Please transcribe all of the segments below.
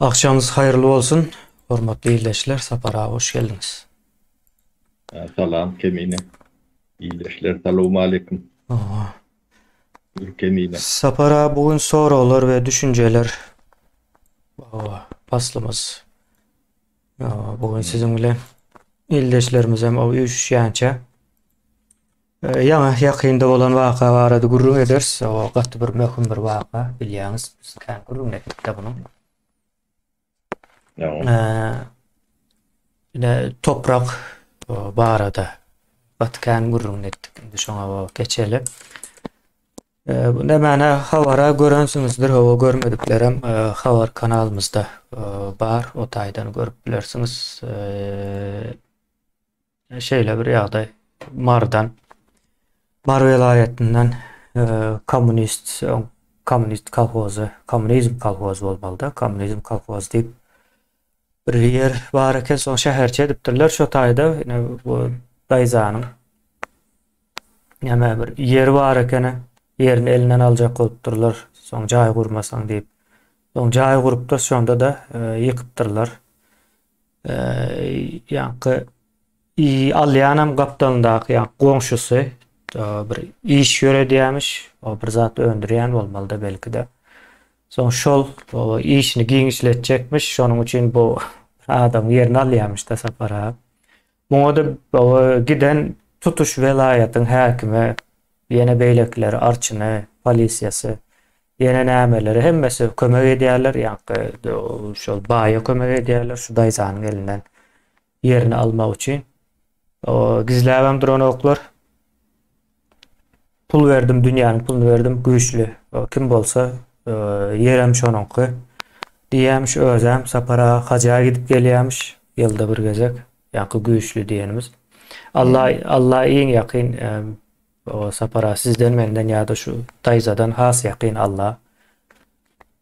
Agşamyňyz haýyrly bolsun, hormatly ildeşler, Sapar aga hoş geldiňiz. Salam Kemine. Ildeşler salowmaleýkim. Kemine. Sapar aga bu gün soraglar we düşünjeler paslymyz. Bu gün siziň bilen ildeşlerimiz hem o üýşýänçä ýaňy ýakynda bolan waka barada gürrüň ederis. O gaty bir möhüm bir waka bilýäňiz. Biz kän gürrüň etdik-de munuň. Ine toprak barada gaty kän gürrüň etdik. Indi şoňa geçeli. Bu nämäne habara görensiňizdir, hawa görmediklerem habar kanalymyzda bar, o taýdan görüp bilersiňiz. Şeýle bir ýagdaý Marydan, Mary welaýatyndan kommunist, kommunist kolhozy, kommunizm kolhozy bolmalyda, kommunizm kolhozy diýip bir ýer bar eken, soň şäherçe edipdirler şo taýda, ine bu daýzanyň näme bir ýeri bar ekeni, ýerini elinden aljak bolupdyrlar, soň jaý gurmasaň diýip. Soň jaý gurupdyr, şonda-da ýykypdyrlar. Ýaňky alýanam gapdalyndaky ýaňky goňşusy bir iş ýöredýämiş, o bir zat öndürýän bolmaly-da belki-de. Soň şol işini giňişletjekmiş, şonuň üçin bu adamyň ýerini alýamyş-da Sapar aga. Muňa-da giden tutuş welaýatyň häkimi, ýene beýlekileri, arçyny, polisiýasy, ýene nämeleri hemmesi kömek edýärler, ýaňky şol baýa kömek edýärler şu daýzanyň elinden ýerini almak üçin. Gizläbem duranoklar. Pul berdim, dünýäniň puluny berdim, güýçli. Kim bolsa, ýerem şonuňky diýýämiş, özem Sapar aga haja gidip gelýämiş ýylda bir gezek. Ýaňky güýçli diýenimiz. Alla Alla iň ýakyn o Sapar aga sizden menden ýa-da şu daýzadan has ýakyn Alla.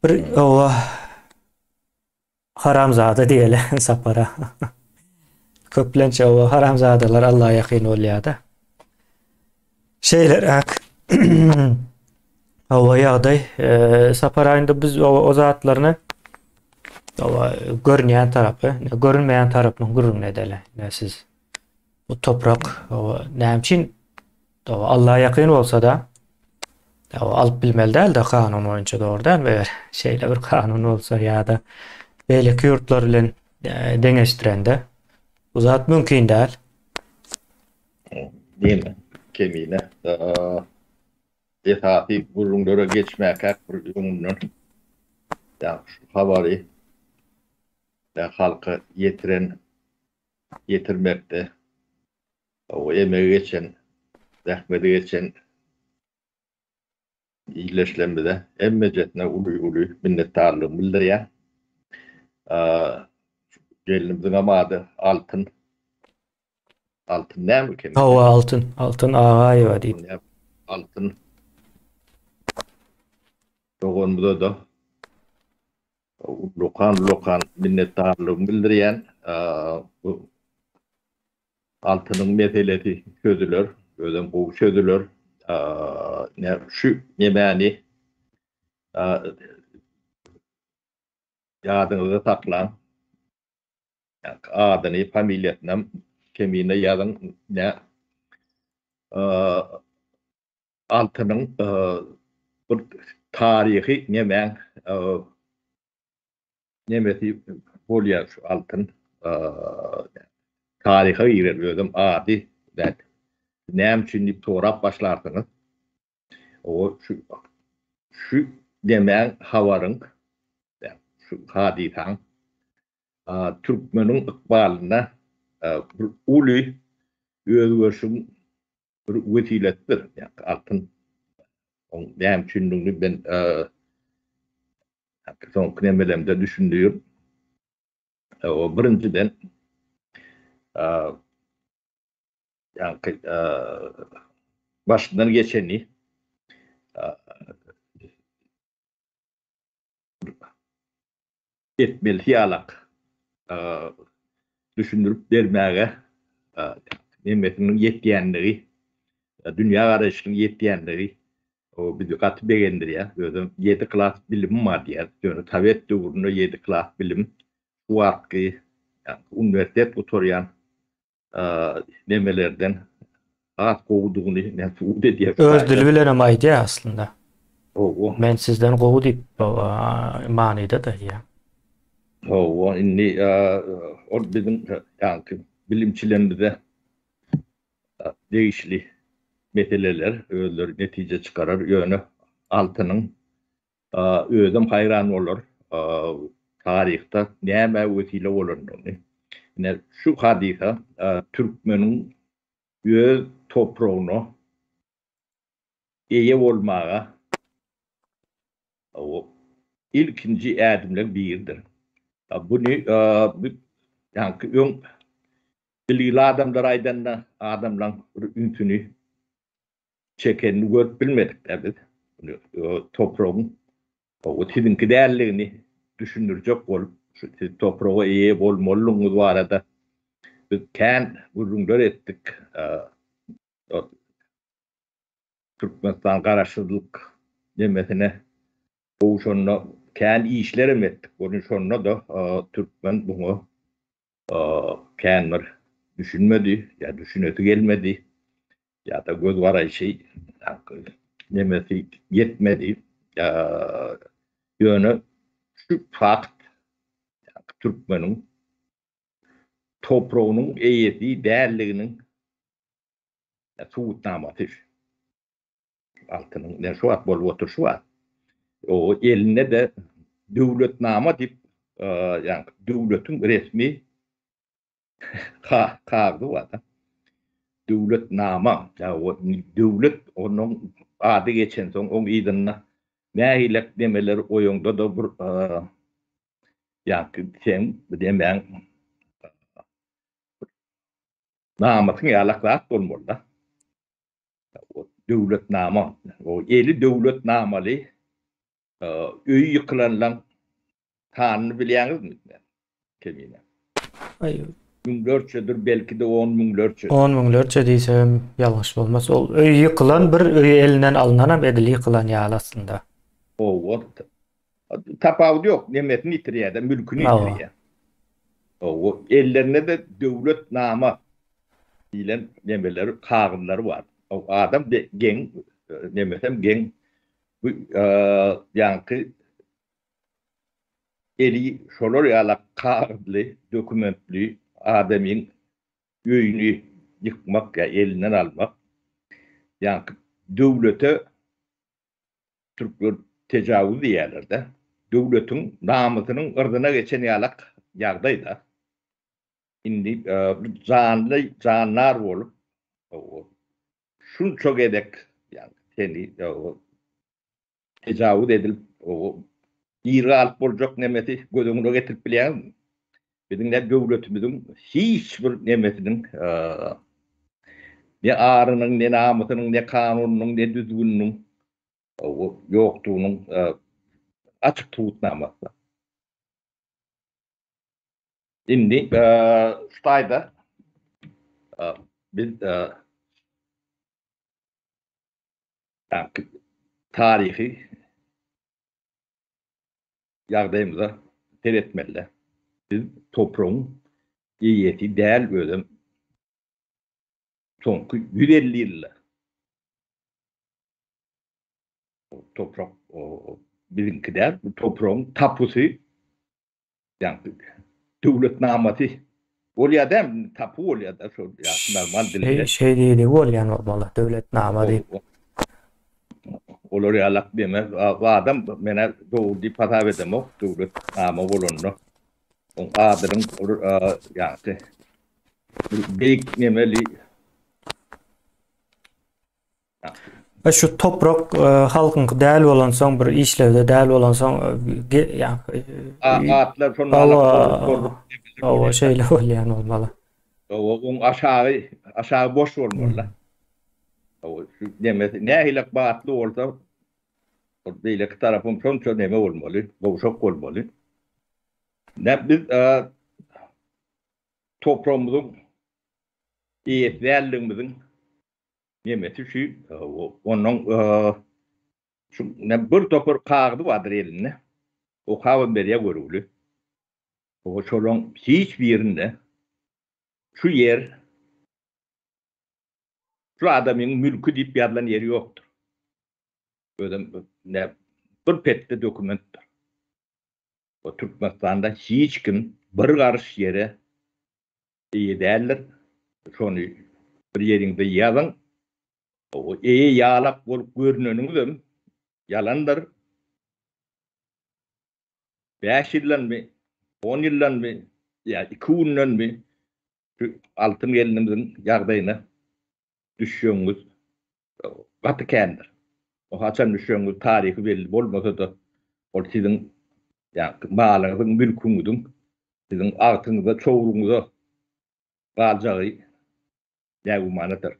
Bir owa Haramzada diýeli Sapara. Köplenç o haramzadalar Allaha ýakyn bolýar-da. Şeýleräk. Hawa ýagdaý. E, Sapar aýynda biz o, o zatlaryny hawa görünýän tarapy, görünmeýän tarapynyň gürrüňini edeli. Ine siz bu toprak hawa näme üçin Hawa, Alla ýakyn bolsa-da, hawa, alyp bilmeli däl-de kanun boýunça dogry dälmi? Eger şeýle bir kanun bolsa ýa-da beýleki ýurtlar bilen e, deňeşdirende bu zat mümkin däl. Diýme, Kemine. Esasy gürrüňlere geçmäkäk bir öňünden ýa şu habary ýa halka ýetiren ýetirmekde O emegi geçen, zähmeti geçen ildeşlerimize hemmejesine uly-uly minnetdarlygymy bildirýän. Gelnimiziňem ady Altyn. Altyn näme eken? Hawa, Altyn. Altyn Agaýewa diýip. Altyn. Doganymyza-da ullakan-ullakan minnetdarlygymy bildirýän. Bu Altynyň meselesi çözüler, özem gowy çözüler. Ne şu nemäni ýadyňyzda saklaň. Adyny, familiýasynam kemine ýazyň. Ne Altynyň bir taryhy nemäň Nemesi bolýar şu altyn taryha girer özem ady zat. Näme üçin diýip sorap başlarsyňyz. O şu şu nemäň habaryň şu hadysaň türkmeniň ykbalynda bir uly özgerişiň bir wesilesidir. Ýa altyn oň näme üçindigini ben soňky nemelemde düşündim. O birinjiden ýaňky başyndan geçeni etmeli ýalak düşündirip bermäge nemesiniň ýetýänligi, dünýä garaýşynyň ýetýänligi. O bizi gaty begendirýär. Özem ýedi klas bilimim bar diýýär. Ýöne sowet döwründe ýedi klas bilim şu wagtky uniwersitet gutarýan nemelerden has gowudygyny men subut edýär. Öz dili bilenem aýdýar aslynda. Hawa. Men sizden gowy diýip manyda-da diýýär. Hawa, indi ol biziň ýaňky bilimçilerimize degişli meseleler özleri netije çykarar. Ýöne Altynyň özem haýran bolar taryhda nämä wesile bolandygyny. Ine şu hadysa türkmeniň öz topragyna eýe bolmaga ilkinji ädimleň biridir. Buny ýaňky öň bilgili adamlar aýdanda adamlaň bir ünsüni çekenini görüp bilmedik-dä biz. Topragyň siziňki däldigini düşündirjek bolup, şu siz topraga eýe bolmalydygyňyz barada biz kän gürrüňler etdik. Türkmenistan garaşsyzlyk nemesine gowşanda kän işlerem etdik. Ony şonda-da türkmen buňa kän bir düşünmedi ýa düşünesi gelmedi ýa-da göz garaýşy nemesi ýetmedi. Ýöne şu fakt türkmeniň topragynyň eýesi däldiginiň subutnamasy. Altynyň ne şu wagt bolup oturyşy bar. O elinde-de döwletnama diýip, ýagny döwletiň resmi kagyzy bar. Döwletnama, ýagny döwlet onuň ady geçensoň, oň yzynda nähilek nemeler goýaňda-da bir ýagny seň demäň namysyň ýalak zat bolmaly-da. Döwletnama. O eli döwletnamaly öýi ýykylanlaň sanyny bilýäňizmi? Kemine. Aý. Müňlerçedir, belki-de on müňlerçe. On müňlerçe diýsem ýalňyş bolmaz. Ol öýi ýykylan bir öýi elinden alynanam edil ýykylan ýaly aslynda. Hawa. Tapawudy ýok, nemesini ýitirýär-de, mülküni ýitirýär. Hawa, ellerinde-de döwletnama diýlen nemeleri, kagyzlary bar. Adam geň, nemesem geň. Bu ýaňky eli şolar ýalak kagyzly, dokumentli adamyň öýüni ýykmak ýa elinden almak, ýaňky döwlete Türkler tejawuz diýýärler-de. Döwletiň namysynyň yrzyna geçen ýalak ýagdaý-da. Indi bir janly jandar bolup, şunça gezek seni tejawuz edilip, diri galyp boljak nemesi göz öňüne getirip bilýäňizmi? Biziň ne döwletimiziň hiç bir nemesiniň ne arynyň, ne namysynyň, ne kanunynyň, ne düzgüniniň ýokdugynyň açyk subutnamasy. Indi şu taýda biz taryhy ýagdaýymyza seretmeli. Biz topragyň eýesi däl özem soňky 150 ýylda toprak biziňki däl, bu topragyň tapusy ýagny döwletnamasy bolýar däl, tapu bolýar-da şol ýa normal dilde. Şeý diýdigi bolýan bolmaly, döwletnama diýip. Olar ýalak deme, bu adam menä dogry diýip hasap edemok, döwletnama bolanda oň adynyň ýagny bir beýik nemeli E şu toprak e, halkyňky däl bolansoň bir işlewde däl bolansoň e, ýa atlar şonda Hawa, şeýle bolýan bolmaly. Hawa, oň aşagy aşagy boş bolmaly. Hawa, şu nemesi nähili batly bolsa, ol beýleki tarapym şonça neme bolmaly, gowşak bolmaly. Ne biz topragymyzyň eýesi däldigimiziň Nemesi şu, onuň. Şu ne bir topar kagyzy bardyr elinde. Okabam berýär görgüli. O şolaň hiç birinde şu ýer şu adamyň mülki diýip ýazylan ýeri ýokdur. Özem ne bir petde dokumentdir. O Türkmenistanda hiç kim bir garyş ýere eýe däldir. Şony bir ýeriňde ýazyň. O eýe ýalak bolup görüneniňizem ýalandyr. 5 ýyldanmy, 10 ýyldanmy, ýa 2 gündenmi şu altyn gelnimiziň ýagdaýyna düşjegiňiz gaty kändir. O haçan düşjegiňiz taryhy belli bolmasa-da, ol siziň ýa malyňyzyň, mülküňiziň siziň agtyňyza, çowrugyňyza galjagy nägümanadyr.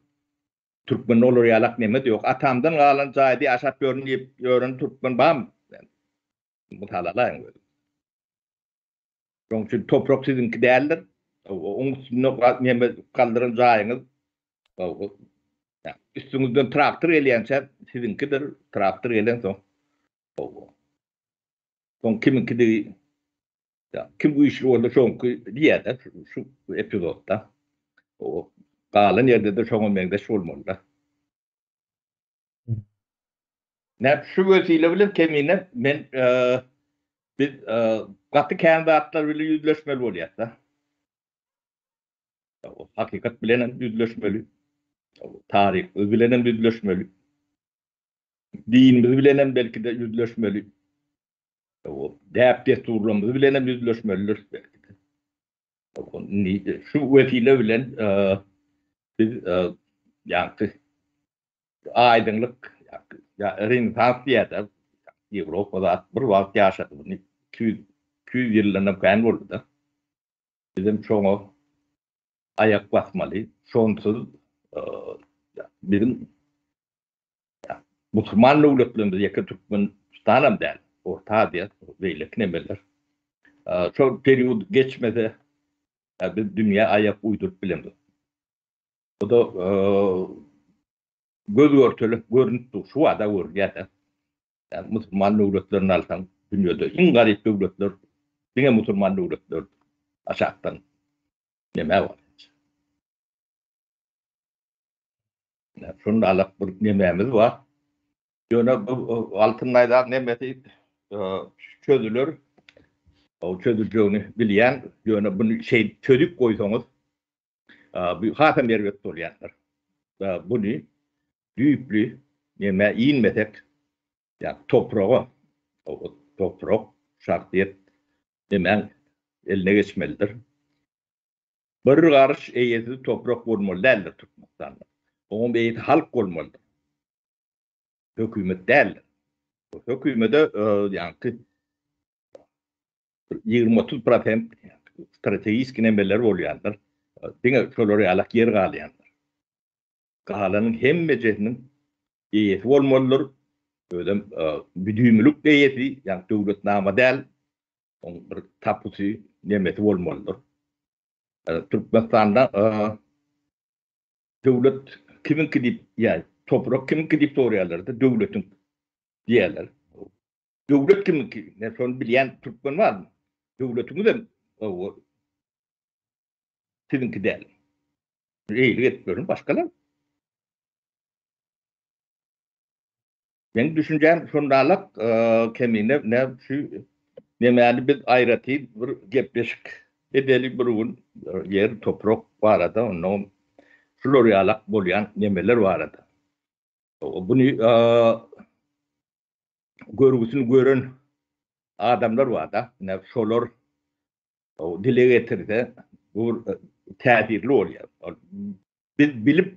Türkmende olar ýalak neme-de ýok. Atamdan galan jaýda ýaşap ýörün diýip ýören türkmen barmy? Mysal alaýyň özüňiz. Şonuň üçin toprak siziňki däldir. Oň üstünde neme galdyran jaýyňyz üstüňizden traktor gelýänçä siziňkidir. Traktor gelensoň soň kimiňkidigi kim güýçli bolsa şoňky diýýärler şu epizodda. O galan ýerde-de şoňa meňzeş bolmaly-da. Näp şu wesile bilen Kemine men biz gaty kän zatlar bilen ýüzleşmeli bolýas-da. Hakykat bilen hem ýüzleşmeli. Taryh bilen hem ýüzleşmeli. Dinimiz bilen hem belki-de ýüzleşmeli. Däp-dessurlarymyz bilen hem ýüzleşmelidiris belki-de. Şu wesile bilen biz ýaňky aýdyňlyk ýa Renesans diýýärler. Ýewropa zat bir wagt ýaşady. Muny 200 200 ýyldan hem kän boldy-da. Bizem şoňa aýak basmaly. Şonsuz biziň musulman döwletlerimiz ýeke Türkmenistanam däl, Orta Aziýa, beýleki nemeler. Şol period geçmese biz dünýä aýak uýduryp bilemzok. Bu-da göz görtele görünip dur, şu bada görünýär-de. Ýa musulman döwletlerini alsaň, dünýede iň garyp döwletler diňe musulman döwletler aşakdan neme bar. Şunda alak bir nemämiz bar. Ýöne bu altyn naýzak nemesi çözüler. O çözüljegini bilýän, ýöne bunu şeýdip çözüp goýsaňyz, Bu hasam erbet bolýandyr. Buny düýpli nämä inmesek, ýa topraga, toprak şahsyýet nemäň eline geçmelidir. Bir garyş eýesiz toprak bolmaly däldir Türkmenistanda. Oňam eýesi halk bolmalydyr. Hökümet däldir. Hökümede ýaňky 20-30 prosent strategik nemeler bolýandyr. Diňe şolar ýalak ýer galýandyr. Galanyň hemmejesiniň eýesi bolmalydyr. Özem müdimilik eýesi, ýagny döwletnama däl, oň bir tapusy, nemesi bolmalydyr. Türkmenistanda döwlet kimiňki diýip, ýa toprak kimiňki diýip soraýarlar-da, döwletiň diýýärler. Döwlet kimiňki? Ne şony bilýän türkmen barmy? Döwletiňizem siziňki däl. Eýlik edip ýörün başgalar. Meň düşünjäm şondalak kemine ne şu nemäni biz aýratyn bir gepleşik edeli bir gün ýer toprak barada ondan şular ýalak bolýan nemeler barada. Buny görgüsini gören adamlar bar-da, ine şolar dile getirse bu täsirli bolýar. Biz bilip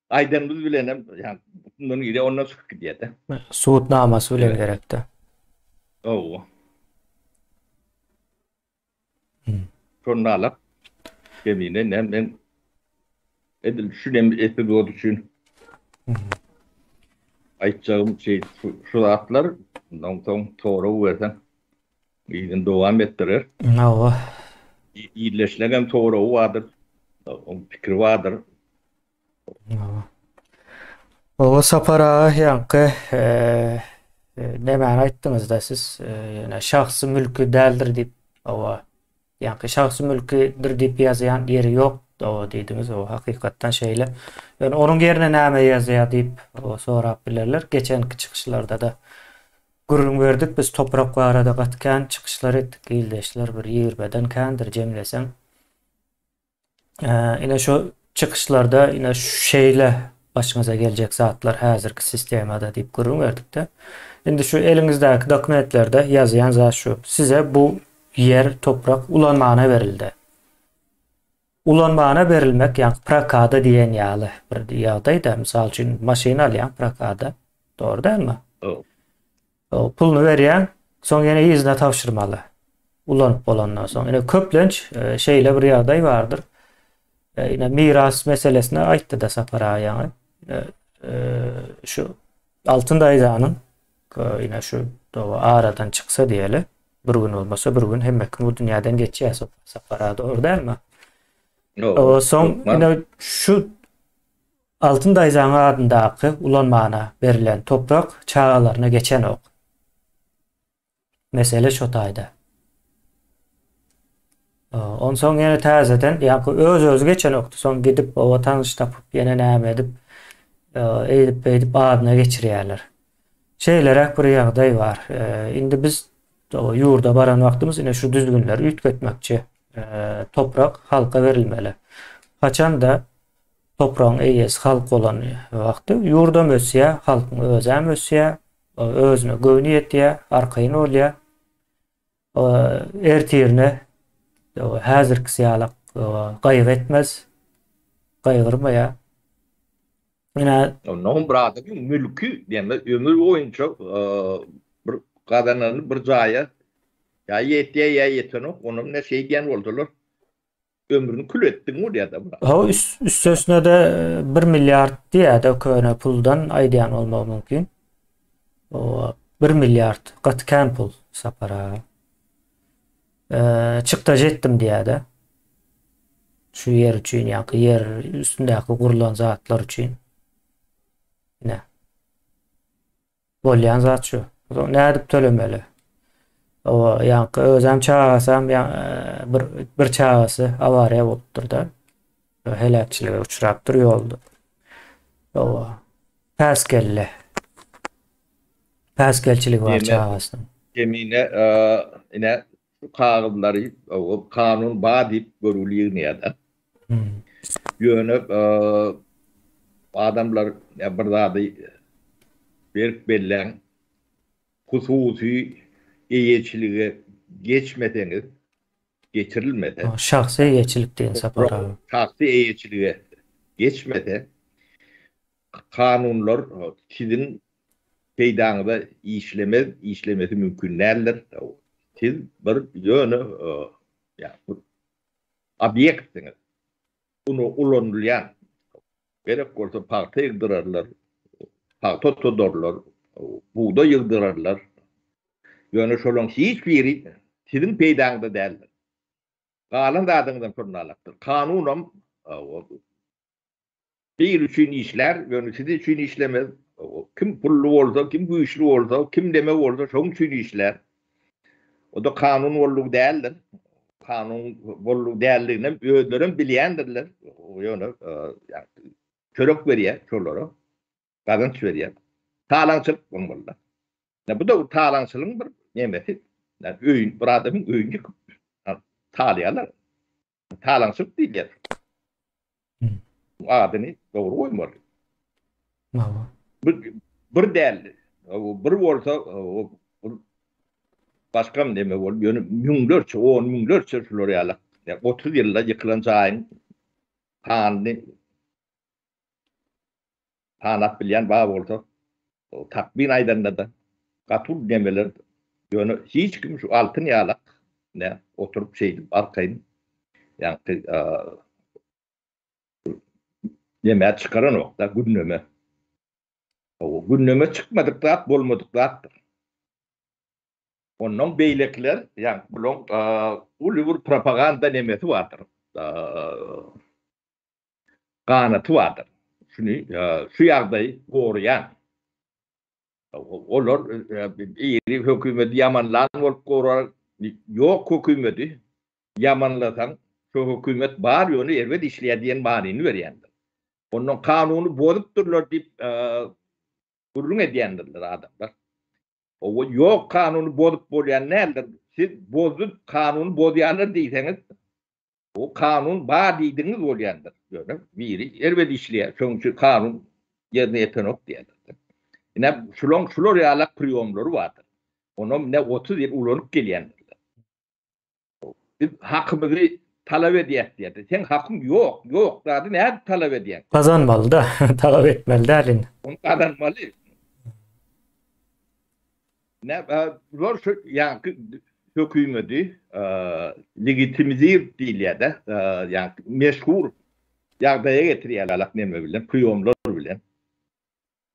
aýdanymyz bilen hem ýa bundan gidýär, ondan çykyp gidýär-de. Subutnamasy bilen gerekde. Hawa. Şonda alak kemine ne men edil şu nem epizod üçin aýtjagym şey şu zatlar ondan soň sorag berseň yzyny dowam etdirer. Hawa. Illeşleňem soragy bardyr, oň pikiri bardyr. Hawa. Hawa Sapar aga ýaňky. Nämäni aýtdyňyzda siz ýöne şahsy mülki däldir diýip owa ýaňky şahsy mülkidir diýip ýazýan ýeri ýok owa diýdiňiz owa hakykatdan şeýle. Ýöne onuň ýerine näme ýazýar diýip owa sorap bilerler. Geçenki çykyşlarda-da gürrüň berdik biz toprak barada gaty kän çykyşlar etdik ildeşler bir ýigrimeden kändir jemleseň. Ine şu çykyşlarda ine şeýle başyňyza geljek zatlar häzirki sistemada diýip gürrüň berdikde. Indi şu eliňizdäki dokumentlerde ýazýan zat şu. Size bu ýer, toprak ulanmana berildi. Ulanmana berilmek, ýagny prokada diýen ýaly bir ýagdaýda, mysal üçin maşyn alýaň prokada. Dogry dälmi? Puluny berýäň, soň ýene yzyna tabşyrmaly. Ulanyp bolandan soň. Ine köplenç e, şeýle bir ýagdaý bardyr. E, ine miras meselesini aýtdy-da Sapar aga ýaňy. Ine e, şu Altyn daýzanyň ine şu aradan çyksa diýeli, bir gün bolmasa bir gün hemme kim bu dünýäden geçýär Sapar aga dogry dälmi? Soň ine şu Altyn daýzaň adyndaky ulanmana berlen toprak çagalaryna geçenok. Mesele şo taýda. Onsoň ýene täzeden, ýaňky öz-özi geçenokdy, soň gidip oba tanyş tapyp ýene näme edip, eýdip-beýdip adyna geçirýärler. Şeýleräk bir ýagdaý bar. Indi biz ýurda baran wagtymyz ine şu düzgünleri üýtgetmekçi. Toprak halka berilmeli. Haçanda Topragyň eýesi halk bolan wagty ýurdam ösýär, halkyň özem ösýär, özüne göwni ýetýär, arkaýyn bolýar. Ertirine häzirkisi ýaly gaýgy etmez, gaýgyrmaýar. Ine. Onnoň bir adamyň mülki diýende ömür boýunça bir gazanany bir jaýa ýa ýetýär ýa ýetenok, onam ine şeýdýän bolsalar Ömrüni kül etdiň bolýada buna. Hawa üstesine-de bir milliard diýýäde köne puldan aýdýan bolmagy mümkin. Owa bir milliard gaty kän pul Sapar aga. Çykdajy etdim diýýäde. Şu ýer üçin ýa-ki ýer üstündäki gurlan zatlar üçin. Ine. Bolýan zat şu. Nädip tölemeli? Owa, ýaňky özem çagasam ýa bir bir çagasy awariýa bolupdyr-da. Heläkçilige uçrapdyr ýolda. Owa. Päsgelli. Päsgelçiligi bar çagasynyň. Kemine ine şu kagyzlary kanun bar diýip görgüli ýygnaýar-da. Ýöne adamlar bir zady berk belläň, hususy eýeçilige geçmeseňiz, geçirilmese, Şahsy eýeçilik diýen Sapar aga. Şahsy eýeçilige geçmese, kanunlar siziň peýdaňyza işlemez, işlemesi mümkin däldir. Siz bir ýöne obýektsiňiz. Uny ulanylýan, gerek bolsa pagta ýygdyrarlar, pagta otadarlar, bugdaý ýygdyrarlar. Ýöne şolaryň hiç biri siziň peýdaňyza däldir. Galan zadyňyzam şonda alakdyr. Kanunam Bir üçin işlär, ýöne siz üçin işlemez. Kim pully bolsa, kim güýçli bolsa, kim neme bolsa şoň üçin işlär. O-da kanun boldugy däldir. Kanun boldugy däldiginem özlerem bilýändirler. Ýöne çörek berýär şolara. Gazanç berýär. Talaňçylyk bolmaly-da. Bu da talaňçylygyň bir nemesi. Öýün, bir adamyň öýüni ýykyp talaýarlar. Talaňçylyk diýilýär. Adyny dogry goýmaly. Hawa. Bu bir däl. Bir bolsa başga neme bolup, ýöne müňlerçe, on müňlerçe şular ýaly 30 ýylda ýykylan jaýyň sanyny Sanap bilýän bar bolsa, takmyn aýdanda-da gaty uly nemeler, ýöne hiç kim şu altyn ýalak ne oturyp şeýdip arkaýyn ýaňky nemä çykaranok-da gündeme. Gündeme çykmadyk zat bolmadyk zatdyr. Ondan beýlekiler, ýagny bulaň uly bir propaganda nemesi bardyr. Ganaty bardyr. Şuny şu ýagdaýy goraýan. Olar iri hökümeti ýamanlan bolup gorar, ýok hökümeti ýamanlasaň, şo hökümet bar ýöne erbet işleýär diýen manyny berýändir. Ondan kanuny bozupdyrlar diýip gürrüň edýändirler adamlar. Owa ýok kanuny bozup bolýan däldir. Siz bozdy kanuny bozýarlar diýseňiz, O kanun bar diýdigiňiz bolýandyr. Ýöne biri erbet işleýär, şonuň üçin kanun ýerine ýetenok diýýärler. Ine şulaň şular ýalak priýomlary bardyr. Onam ine 30 ýyl ulanyp gelýändirler. Biz hakymyzy talap edýäs diýýärler. Seň hakyň ýok, ýok zady nädip talap edýäň? Gazanmaly-da, talap etmeli däl indi. Ony gazanmaly. Nä, bular şu ýaňky hökümeti legitimizir diýilýär-de, ýaňky meşhur ýagdaýa getirýärler alak neme bilen, priýomlar bilen.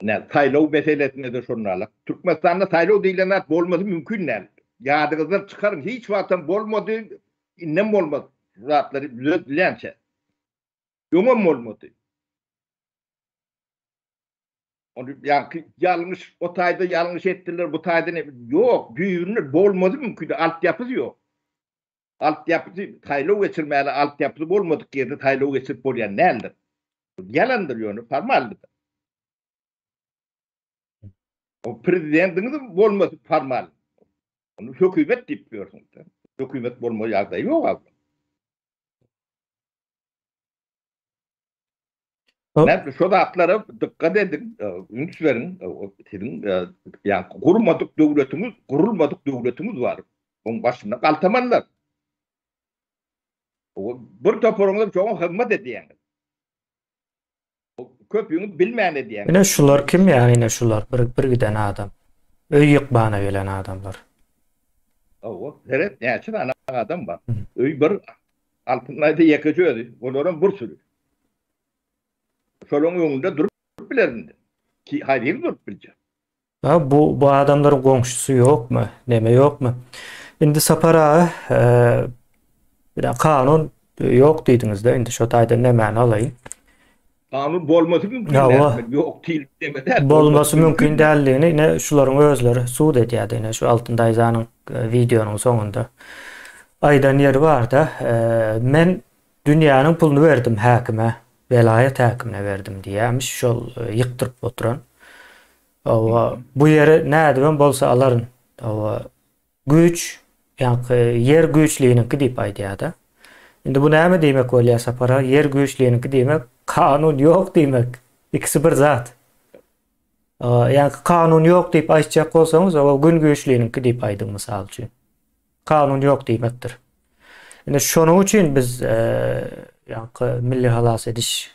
Nä, saýlaw meselesinde-de şonda alak. Türkmenistanda saýlaw diýlen zat bolmasy mümkin däl. Ýadyňyzdan çykaryň, hiç wagtam bolmady, indem bolmaz. Şu zatlary düzedilýänçä. Öňem bolmady. Ony ýaňky ýalňyş, o taýda ýalňyş etdiler, bu taýda ne ýok, düýbünde bolmazy mümkin, altyapysy ýok. Altyapysy saýlaw geçirmäli altyapysy bolmadyk ýerde saýlaw geçirip bolýan däldir. Ýalandyr ýöne formaldyr. O prezidentiňiz bolmasy formal. Ony hökümet diýip ýörsüňiz. Hökümet bolma ýagdaýy ýok abla. Näme şo zatlara dykgat ediň, üns beriň. Siziň ýa gurmadyk döwletiňiz, gurulmadyk döwletiňiz bar. Oň başynda galtamanlar. O bir toparyňyz şoňa hyzmat edýäňiz. Köpüňiz bilmän edýäňiz. Ine şular kim ýa ine şular bir bir giden adam. Öý ýykmana gelen adamlar. Hawa, seret näçe sany adam bar. Öý bir Altynlaýda ýekeje özi, olaram bir süri. Şolaryň öňünde durup biler indi. Ki haýsy durup biljek? Ha bu bu adamlaryň goňşusy ýokmy? Neme ýokmy? Indi Sapar aga, bir kanun ýok diýdiňizde, indi şo taýdan nemäni alaýyn? Kanun bolmasy mümkin däl. Ýok diýilip deme däl. Bolmasy mümkin däldigini ine şularyň özleri sud edýärdi ine şu Altyn daýzanyň wideonyň soňunda aýdan ýeri barda men dünýäniň puluny berdim häkime welaýat häkimine berdim diýýärmiş şol ýykdyryp oturan. Hawa bu ýeri nädibem bolsa alaryn. Hawa Güýç, ýaňky ýer güýçliniňki diýip aýdýar-da. Indi bu näme diýmek bolýar Sapar aga? Ýer güýçliniňki diýmek, kanun ýok diýmek. Ikisi bir zat. Ýaňky kanun ýok diýip aýtjak bolsaňyz, o gün güýçliniňki diýip aýdyň mysal üçin. Kanun ýok diýmekdir. Indi şonuň üçin biz ýaňky Milli halas ediş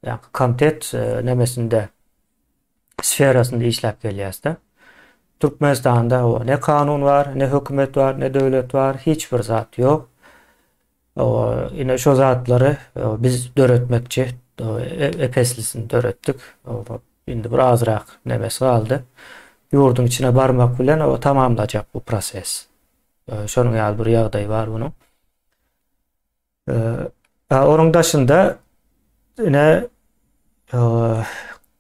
ýaňky komitet nemesinde sferasynda işläp gelýäs-de. Türkmenistanda o ne kanun bar, ne hökümet bar, ne döwlet bar, hiç bir zat ýok. O ine şo zatlary biz döretmekçi, e, epeslisini döretdik. O indi bir azrak nemesi galdy. Ýurduň içine barmak bilen o tamamlajak bu proses. Şonuň ýaly bir ýagdaý bar bunuň. Onuň daşynda ine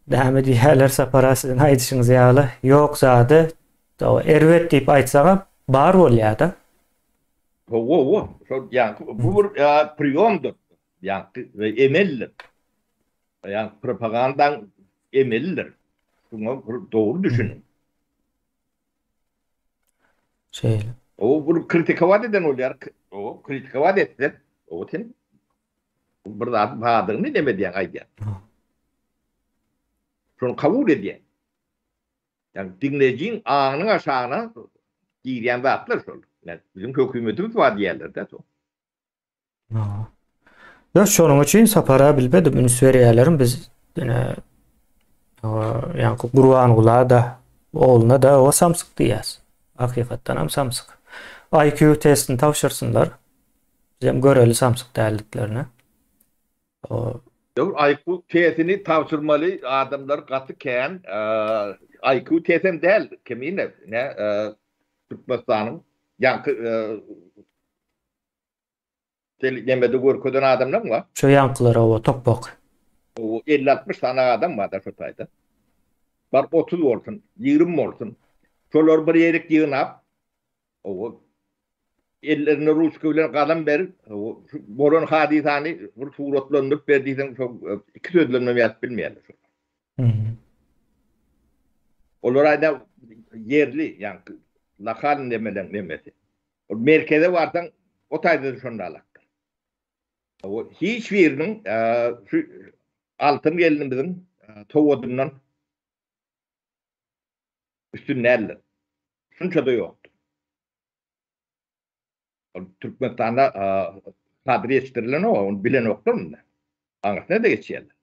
näme diýýärler Sapar aga siziň aýdyşyňyz ýaly ýok zady erbet diýip aýtsaňam bar bolýar-da. Hawa, hawa. Şol ýaňky bu bir priýomdyr. Ýaňky emeldir. Ýaňky propagandaň emelidir. Şuňa bir dogry düşüniň. Şeýle. O bunu kritikowat eden bolýar. O kritikowat etse, o sen bir zat bardygyny neme edýäň aýdýan. Şony kabul edýän. Ýani diňleýjiň aňynyň aşagyna girýän zatlar şol. Ýani biziň hökümetimiz bar diýýärler-de şo. Ýok, şonuň üçin Sapara bilmedim, üns berýärlerim biz ine ýaňky Gurbangula-da, ogluna-da o samsyk diýýäs. Hakykatdan hem samsyk. IQ testini tabşyrsynlar. Bizem göreli samsyk däldiklerini. O Ýok, IQ testini tabşyrmaly adamlar gaty kän. IQ testem däl, kemine, ne Türkmenistanyň ýaňky Sen nemede görkezen adamlaň bar. Şo ýaňkylar oba topbak. Oba 50-60 sany adam bar-da şo taýda. Baryp 30 bolsun, 20 bolsun. Şolary bir ýerik ýygnap, owa, ellerine ruçka bilen galam berip, şu bolan hadysany bir suratlandyryp ber diýseň, şo iki sözlemem ýazyp bilmeýärler şolar. Olar aýda ýerli, ýaňky lokal nemeleň nemesi. Ol merkeze barsaň, o taýda-da şonda alakdyr. O hiç biriniň şu Altyn gelnimiziň sowadyndan üstün däldir. Şunça-da ýokdur. Ol Türkmenistanda kadr ýetişdirilenok, ony bilenoklar indi. Aňyrsyna-da geçýärler.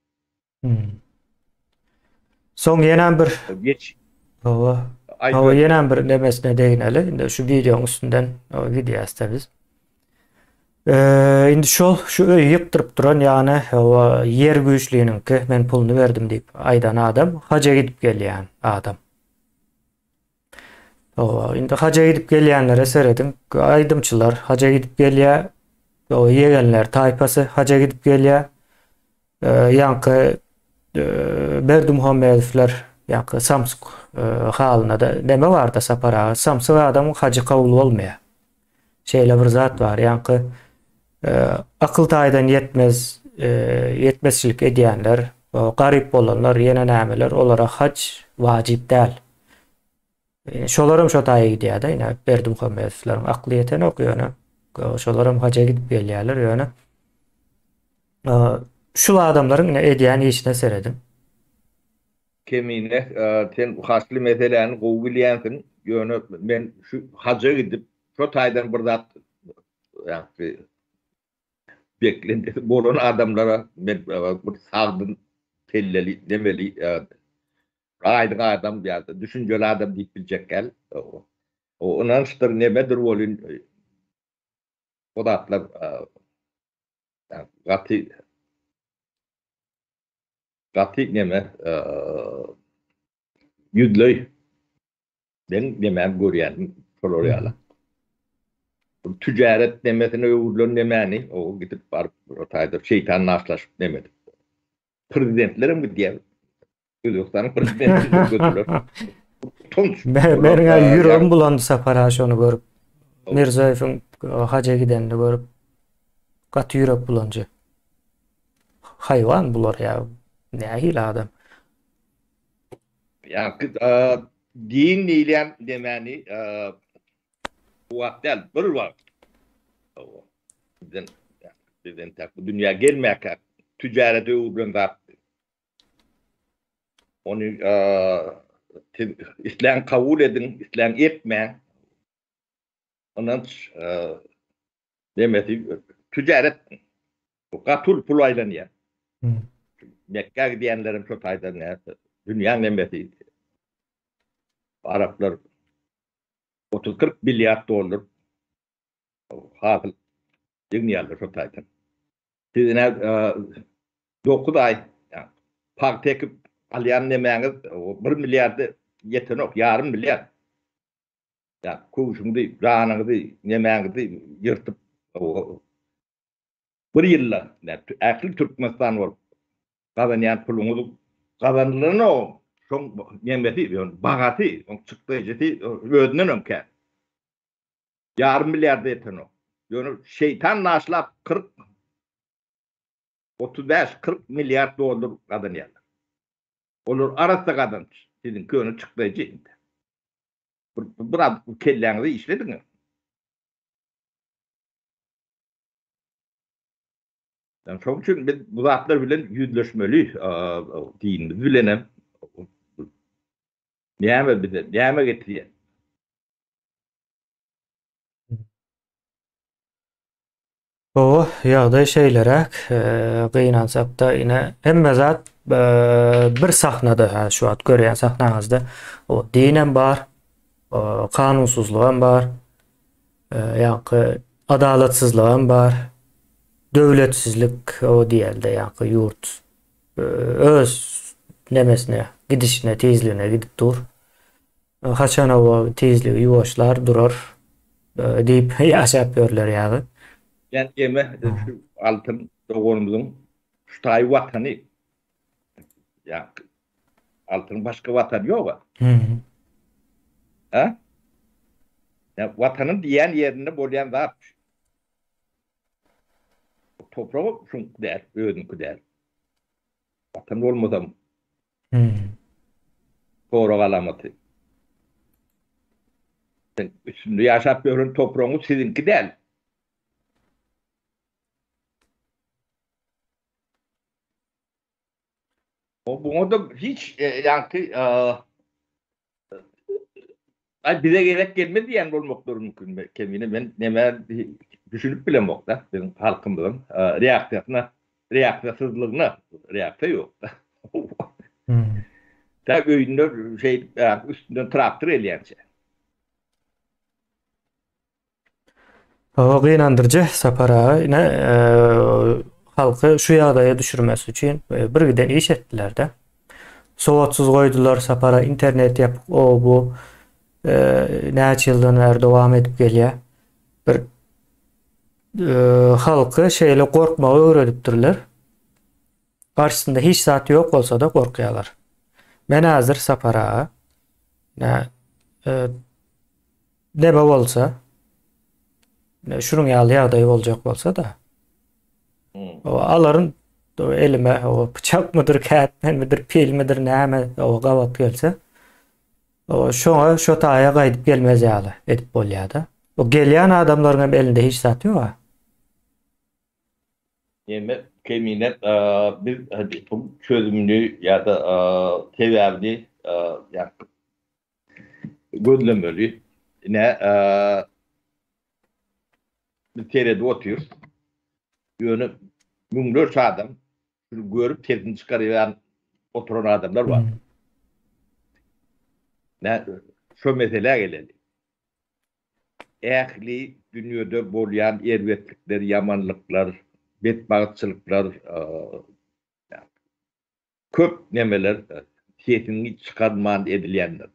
Soň ýenäm bir Geç. Hawa. Hawa ýenäm bir nemesine degineli. Indi şu wideoň üstünden gidýäs-de biz. Indi şol şu öýi ýykdyryp duran ýagny hawa ýer güýçliniňki men puluny berdim diýip aýdan adam haja gidip gelýän adam. Hawa indi haja gidip gelýänlere serediň. Aýdymçylar haja gidip gelýär. Ýegenler taýpasy haja gidip gelýär. Ýaňky Berdimuhamedowlar ýaňky samsyk halyna-da neme barda Sapar aga samsyk adamyň hajy kabul bolmaýar. Şeýle bir zat bar ýaňky akyl taýdan ýetmez ýetmezçilik edýänler garyp bolanlar ýene nämeler olara haj wajyp däl. Şolaram şo taýa gidýär-de ine Berdimuhamedowlaryň akly ýetenok ýöne şolaram haja gidip gelýärler ýöne Şul adamlaryň ine edýän işine serediň. Kemine, sen haçly meseläni gowy bilýänsiň, ýöne men şu haja gidip, şo taýdan bir zat ýaňky beklentisi bolan adamlara men bir sagdyn kelleli nemeli aýdyň adam ýa-da düşünjeli adam diýip biljek däl. O ynançdyr nemedir welin o zatlar Gaty gaty neme ýüzleý. Men nemäni görýänim şolar ýaly. Bu tüjaret nemesine öwrülen nemäni o gidip baryp o taýda şeýtan naşlaşyp neme edip. Prezidentlerem gidýär. Özbegistanyň prezidenti görkezdiler. Utanç. Meniň ýüregim bulandy Sapar aga şony görüp. Mirzoýewiň haja gidenini görüp gaty ýürek bulanjy. Haýwan bular ýa nähili adam. Ýa din diýilýän demäni bu wagt däl, bir wagt. Bizden bizden bu dünýä gelmäkä tüjarete öwrülen zat. Ony siz isläň kabul ediň, isläň etmäň. Ynanç nemesi tüjaret gaty uly pul aýlanýar. Mekgä gidýänlerem şo taýdan näme dünýäň nemesi araplar 30-40 milliard dollar hasyl ýygnaýarlar şo taýdan. Siz ine 9 aý pagta ekip alýan nemäňiz 1 milliarda ýetenok, ýarym milliard. Ýa köwşüňizi, janyňyzy, nemäňizi ýyrtyp bir ýylda ähli Türkmenistan bolup gazanýan puluňyz gazanylanok, şoň nemesi, bagasy, oň çykdajysy özündenem kän. Ýarym milliarda ýetenok. Ýöne şeýtan naşlap 40 35 40 milliard dollar gazanýarlar. Olar arassa gazanç. Siziňki ýöne çykdajy indi. Bir biraz kelläňizi işlediň. Yani şoň üçin biz bu zatlar bilen ýüzleşmeli, dinimiz bilen hem. Näme bize, näme getirýär? Hawa, ýagdaý şeýleräk. Gynansakda ine hemme zat bir sahnada hä şu wagt görýän sahnaňyzda o dinem bar, kanunsyzlygam bar, ýaňky adalatsyzlygam bar, döwletsizlik o diýelde ýaňky ýurt öz nemesine gidişine tizligine gidip dur. Haçan o tizligi ýuwaşlar durar diýip ýaşap ýörler ýagy. Ýa eme şu altyn doganymyzyň şu taýy watany ýa. Altynyň başga watany ýog-a. Hä? Ýa watanyň diýýän ýerinde bolýan zat şu. Topragam şuňky däl, özüňki däl. Watan bolmasam sorag alamaty. Sen üstünde ýaşap ýören topragyňyz siziňki däl. Buňa-da hiç ýaňky Aý bize gezek gelmez diýen bolmaklary mümkin. Kemine men näme düşünip bilemok-da biziň halkymyzyň reaksiýasyna, reaksiýasyzlygyna reaksiýa ýok-da. Tä öýünde şeýdip üstünden traktor gelýänçä. Hawa gynandyryjy Sapar aga ine halky şu ýagdaýa düşürmesi üçin bir giden iş etdilerde. Sowatsyz goýdular Sapara internet ýapyk o bu näçe ýyldan bäri dowam edip gelýär. Bir halky şeýle gorkmagy öwredipdirler. Garşysynda hiç zat ýok bolsa-da gorkýarlar. Men häzir Sapar aga ine Neme bolsa, şunuň ýaly ýagdaý boljak bolsa-da, o alaryn elime o pyçakmydyr, kätmenmidir, pilmidir, näme o gabat gelse, o şoňa şo taýa gaýdyp gelmez ýaly edip bolýar-da. O gelýän adamlaryň hem elinde hiç zat ýok-a. Neme, Kemine, biz bu çözümini ýa-da sebäbini gözlemeli. Ine, biz seredip otyrys. Ýöne müňlerçe adam şuny görüp sesini çykarýan oturan adamlar bar. Ine, şo meselä geleli. Ähli dünýede bolýan erbetlikler, ýamanlyklar, betbagtçylyklar, Köp nemeler sesiňi çykarman edilýändir.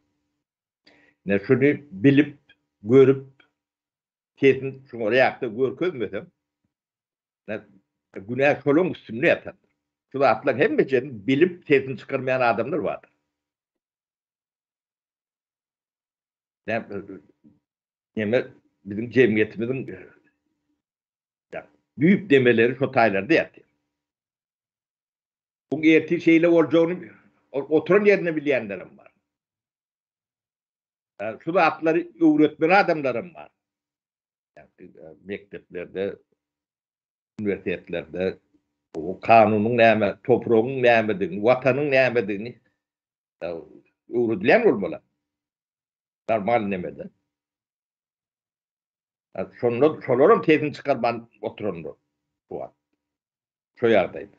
Ine şuny bilip, görüp, sesini şuňa reaksiýa görkezmeseň, günä şolaň üstünde ýatandyr. Şu zatlaryň hemmesini bilip sesini çykarmaýan adamlar bardyr. Neme biziň jemgyýetimiziň düýp nemeleri şo taýlarda ýatyr. Bu ertir şeýle boljagyny oturan ýerinde bilýänlerem bar. Şu zatlary öwretmeli adamlaram bar. Mekdeplerde, uniwersitetlerde bu kanunyň näme, topragyň nämedigini, watanyň nämedigini öwredilýän bolmaly. Normal nemede. Şonda şolaram sesini çykarman oturanlar bu wagt. Şo ýagdaýda.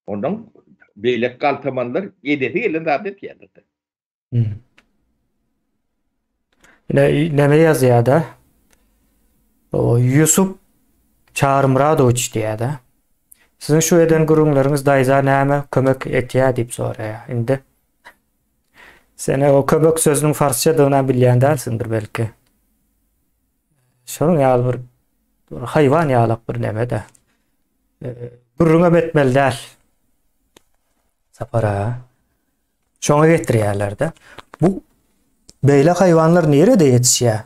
Ondan beýleki galtamanlar edesi gelen zady etýärler. Ine näme ýazýar-da? O Ýusup Çarymyradowiç diýýär-de. Siziň şu eden gürrüňleriňiz daýza näme kömek etýär diýip soraýar. Indi sen o kömek sözüniň farsçadygyny bilýän dälsiňdir belki. Şonuň ýaly bir haýwan ýalak bir neme-de. Gürrüňem etmeli däl. Sapar aga. Şoňa getirýärler-de. Bu beýle haýwanlar nirede ýetişýär?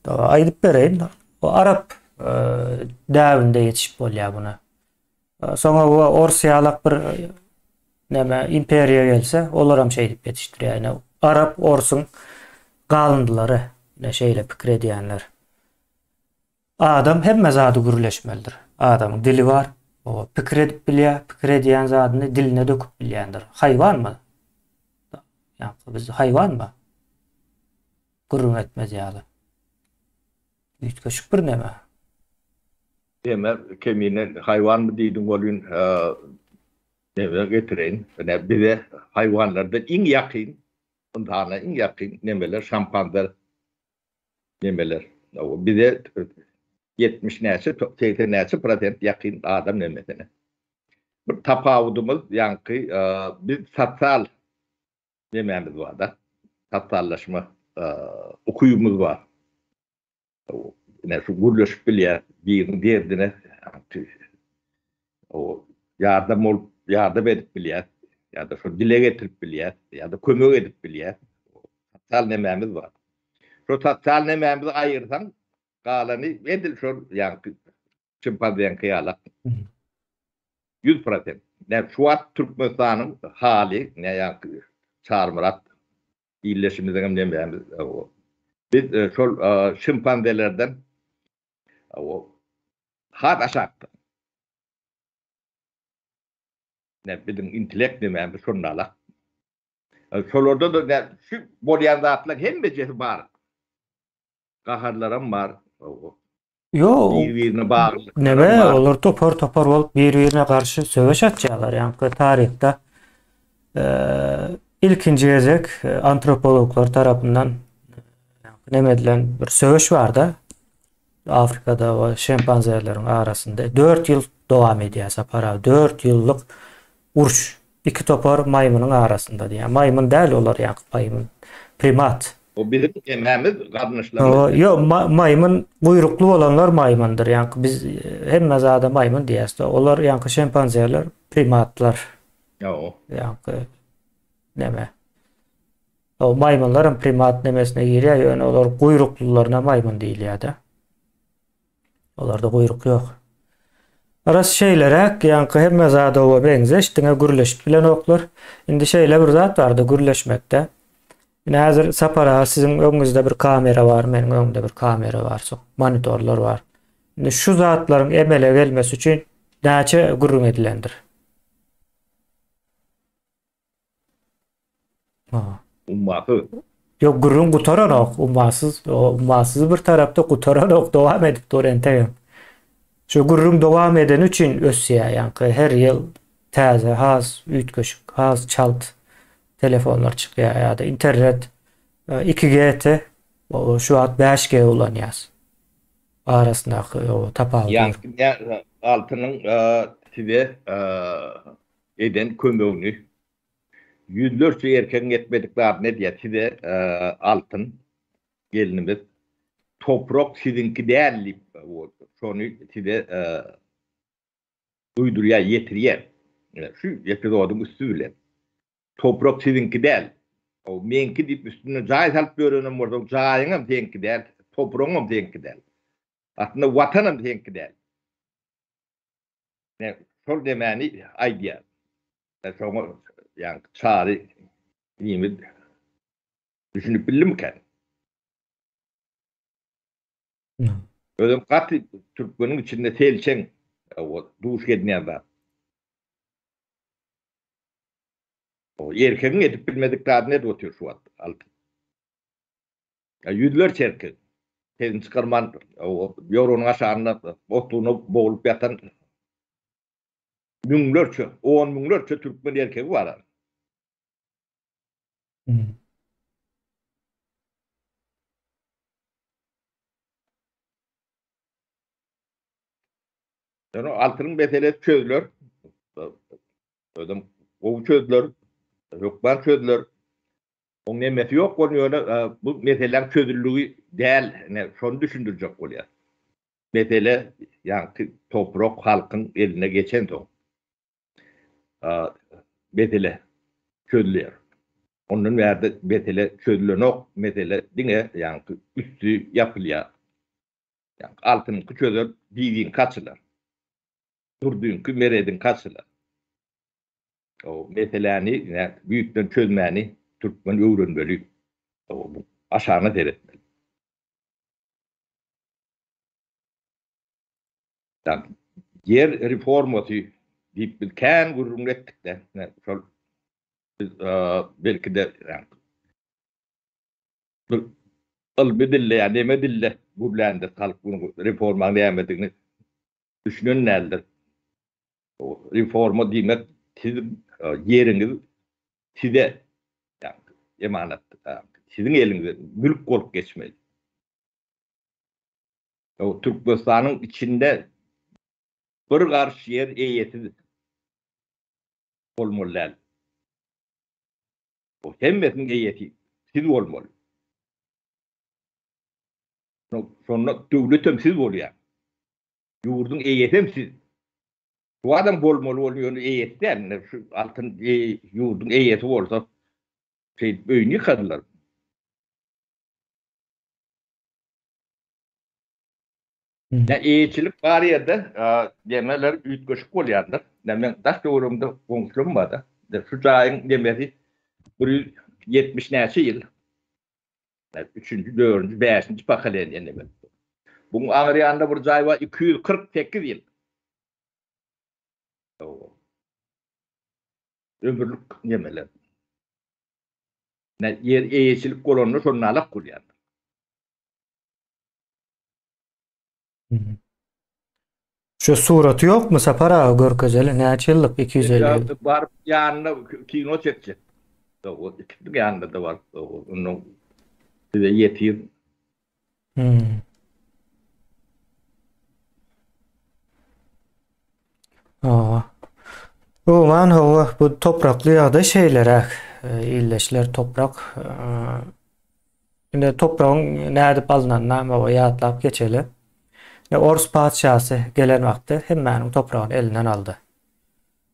Aýdyp bereýin. Bu arap däbinde ýetişip bolýar buna. Soňa bu ors ýalak bir näme imperiýa gelse, olar hem şeýdip ýetişdirýär. Ýöne arap orsuň galyndylary, ine şeýle pikir edýänler. Adam hemme zady gürleşmelidir. Adamyň dili bar, o pikir edip bilýär, pikir edýän zadyny diline döküp bilýändir. Haýwanmy? Ýa biz haýwanmy? Gürrüň etmez ýaly. Üýtgeşik bir neme. Deme kemine haýwanmy diýdiň welin neme getireýin. Ine bize haýwanlardan iň ýakyn ynsana iň ýakyn nemeler şampanzer nemeler. Bize 70 näçe 80 näçe prosent ýakyn adam nemesine. Bir tapawudymyz ýaňky biz sosial nemämiz barda. Sosiallaşma ukybymyz bar. Ine şu gürleşip bilýär, biriniň derdine o ýardam bolup, ýardam edip bilýär. Ýa-da şo dile getirip bilýäs, ýa-da kömek edip bilýäs. Sosial nemämiz bar. Şo sosial nemämizi aýyrsaň, galany edil şol ýaňky şimpanzeňki ýalak. 100%. Nä şu wagt Türkmenistanyň haly, nä ýaňky Çarymyrat ildeşimiziň hem nemämiz biz e, şol e, şimpanzelerden has aşakda. Ne biziň intellekt nemämiz şondalak. Şolarda da ne şu bolýan zatlar hemmejesi bar. Gaharlaram bar. Ýok. Bir-birine bagly. Neme olar topar-topar bolup bir-birine garşy söweş açýarlar. Ýaňky taryhda ilkinji gezek antropologlar tarapyndan neme edilen bir söweş barda. Afrikada we şempanzeleriň arasynda 4 ýyl dowam edýär Sapar aga. 4 ýyllyk uruş. Iki topar maýmynyň arasynda diýýär. Maýmyn däl olar ýaňky maýmyn. Primat. O biziň hemmämiz garyndaşlarymyz. Ýok, maýmyn guýrukly bolanlar maýmyndyr. Ýaňky biz hemme zada maýmyn diýýäs-de. Olar ýaňky şempanzeler primatlar. Ýok. Ýaňky neme. O maýmynlaram primat nemesine girýär, ýöne olar guýruklylaryna maýmyn diýilýär-de. Olarda guýruk ýok. Ras şeýleräk, ýaňky hemme zat oba meňzeş, diňe gürleşip bilenoklar. Indi şeýle bir zat bardy gürleşmekde. Ine häzir Sapar aga siziň öňüňizde bir kamera bar, meniň öňümde bir kamera bar, soň monitorlar bar. Indi şu zatlaryň emele gelmesi üçin näçe gürrüň edilendir? Ummasyz. Ýok gürrüň gutaranok ummasyz ummasyz bir tarapda gutaranok dowam edip dur entegem. Şu gürrüň dowam edeni üçin ösýär ýaňky her ýyl täze has üýtgeşik has çalt telefonlar çykýar ýa-da internet 2G te şu wagt 5G ulanýas. Arasyndaky tapawut. Ýaňky altynyň size eden kömegini ýüzlerçe erkegiň etmedik zadyny edýär size altyn gelnimiz toprak siziňki däl diýip şony size duýdurýar ýetirýär şu epizodyň üsti bilen toprak siziňki däl o meňki diýip üstünde jaý salyp ýörenem bolsaň jaýyňam seňki däl topragyňam seňki däl aslynda watanam seňki däl. Men şol demäni aýdýan. Şoňa ýaňky Çary inimiz düşünip bildimikä? Özem gaty türkmeniň içinde selçeň duş gelinýän zat. Erkegiň edip bilmedik zadyny edip otyr şu wagt Altyn. Ýüzlerçe erkek sesini çykarman ýorganyň aşagynda otlugyna boglup ýatan müňlerçe, on müňlerçe türkmen erkegi bar. Ýöne altynyň meselesi çözüler. Özem gowy çözüler, hökman çözüler. Oň nemesi ýok bol ýöne bu meseläň çözüldigi däl ine şony düşündirjek bolýas. Mesele ýaňky toprak halkyň eline geçensoň mesele çözülýär. Ondan bärde mesele çözülenok mesele diňe ýaňky üsti ýapylýar. Ýaňky altynyňky çözer bibiňki açylar. Durdyňky merediňki açylar. O meseläni düýpden çözmäni türkmen öwrenmeli. Bu aşagyna seretmeli. Ýer reformasy diýip biz kän gürrüň etdik-de, şol biz belki-de bir ylmy dilde ýa neme dilde gürländir halk reformaň nämedigini düşünen däldir. Reforma diýmek siziň ýeriňiz size emanat, siziň eliňize mülk bolup geçmeli. Türkmenistanyň içinde bir garyş ýer eýesiz bolmaly däl. Hemmesiniň eýesi siz bolmaly. Şonda döwletem siz bolýaňyz. Ýurduň eýesem siz. Bu adam bolmaly bol ýöne eýesi däl. Ine şu altyn ýurduň eýesi bolsa şeýdip öýüni ýykardylar. Ýa eýeçilik bar ýerde demeler üýtgeşik bolýardyr. Ine meň daş töweregimde goňşularym barda. Şu jaýyň demesi 170 näçe ýyl. Üçünji, dördünji, bäşinji pokoleniýa neme. Buň aňry ýanynda bir jaý bar 248 ýyl. Ömürlik nemeler. Ne ýer eýeçilik bolanda şonda alak bolýar. Şu suraty ýokmy Sapar aga görkezeli näçe ýyllyk 250 ýyl. Baryp ýanyna kino çekjek. O ikisiniň ýanynda da baryp ondan size ýetir. Hmm. Hawa. Umuman hawa bu toprakly ýagdaý şeýleräk. Ildeşler toprak Indi topragyň nädip alnanyny hawa ýatlap geçeli. Ine ors patyşasy gelen wagty hemmäniň topragyny elinden aldy.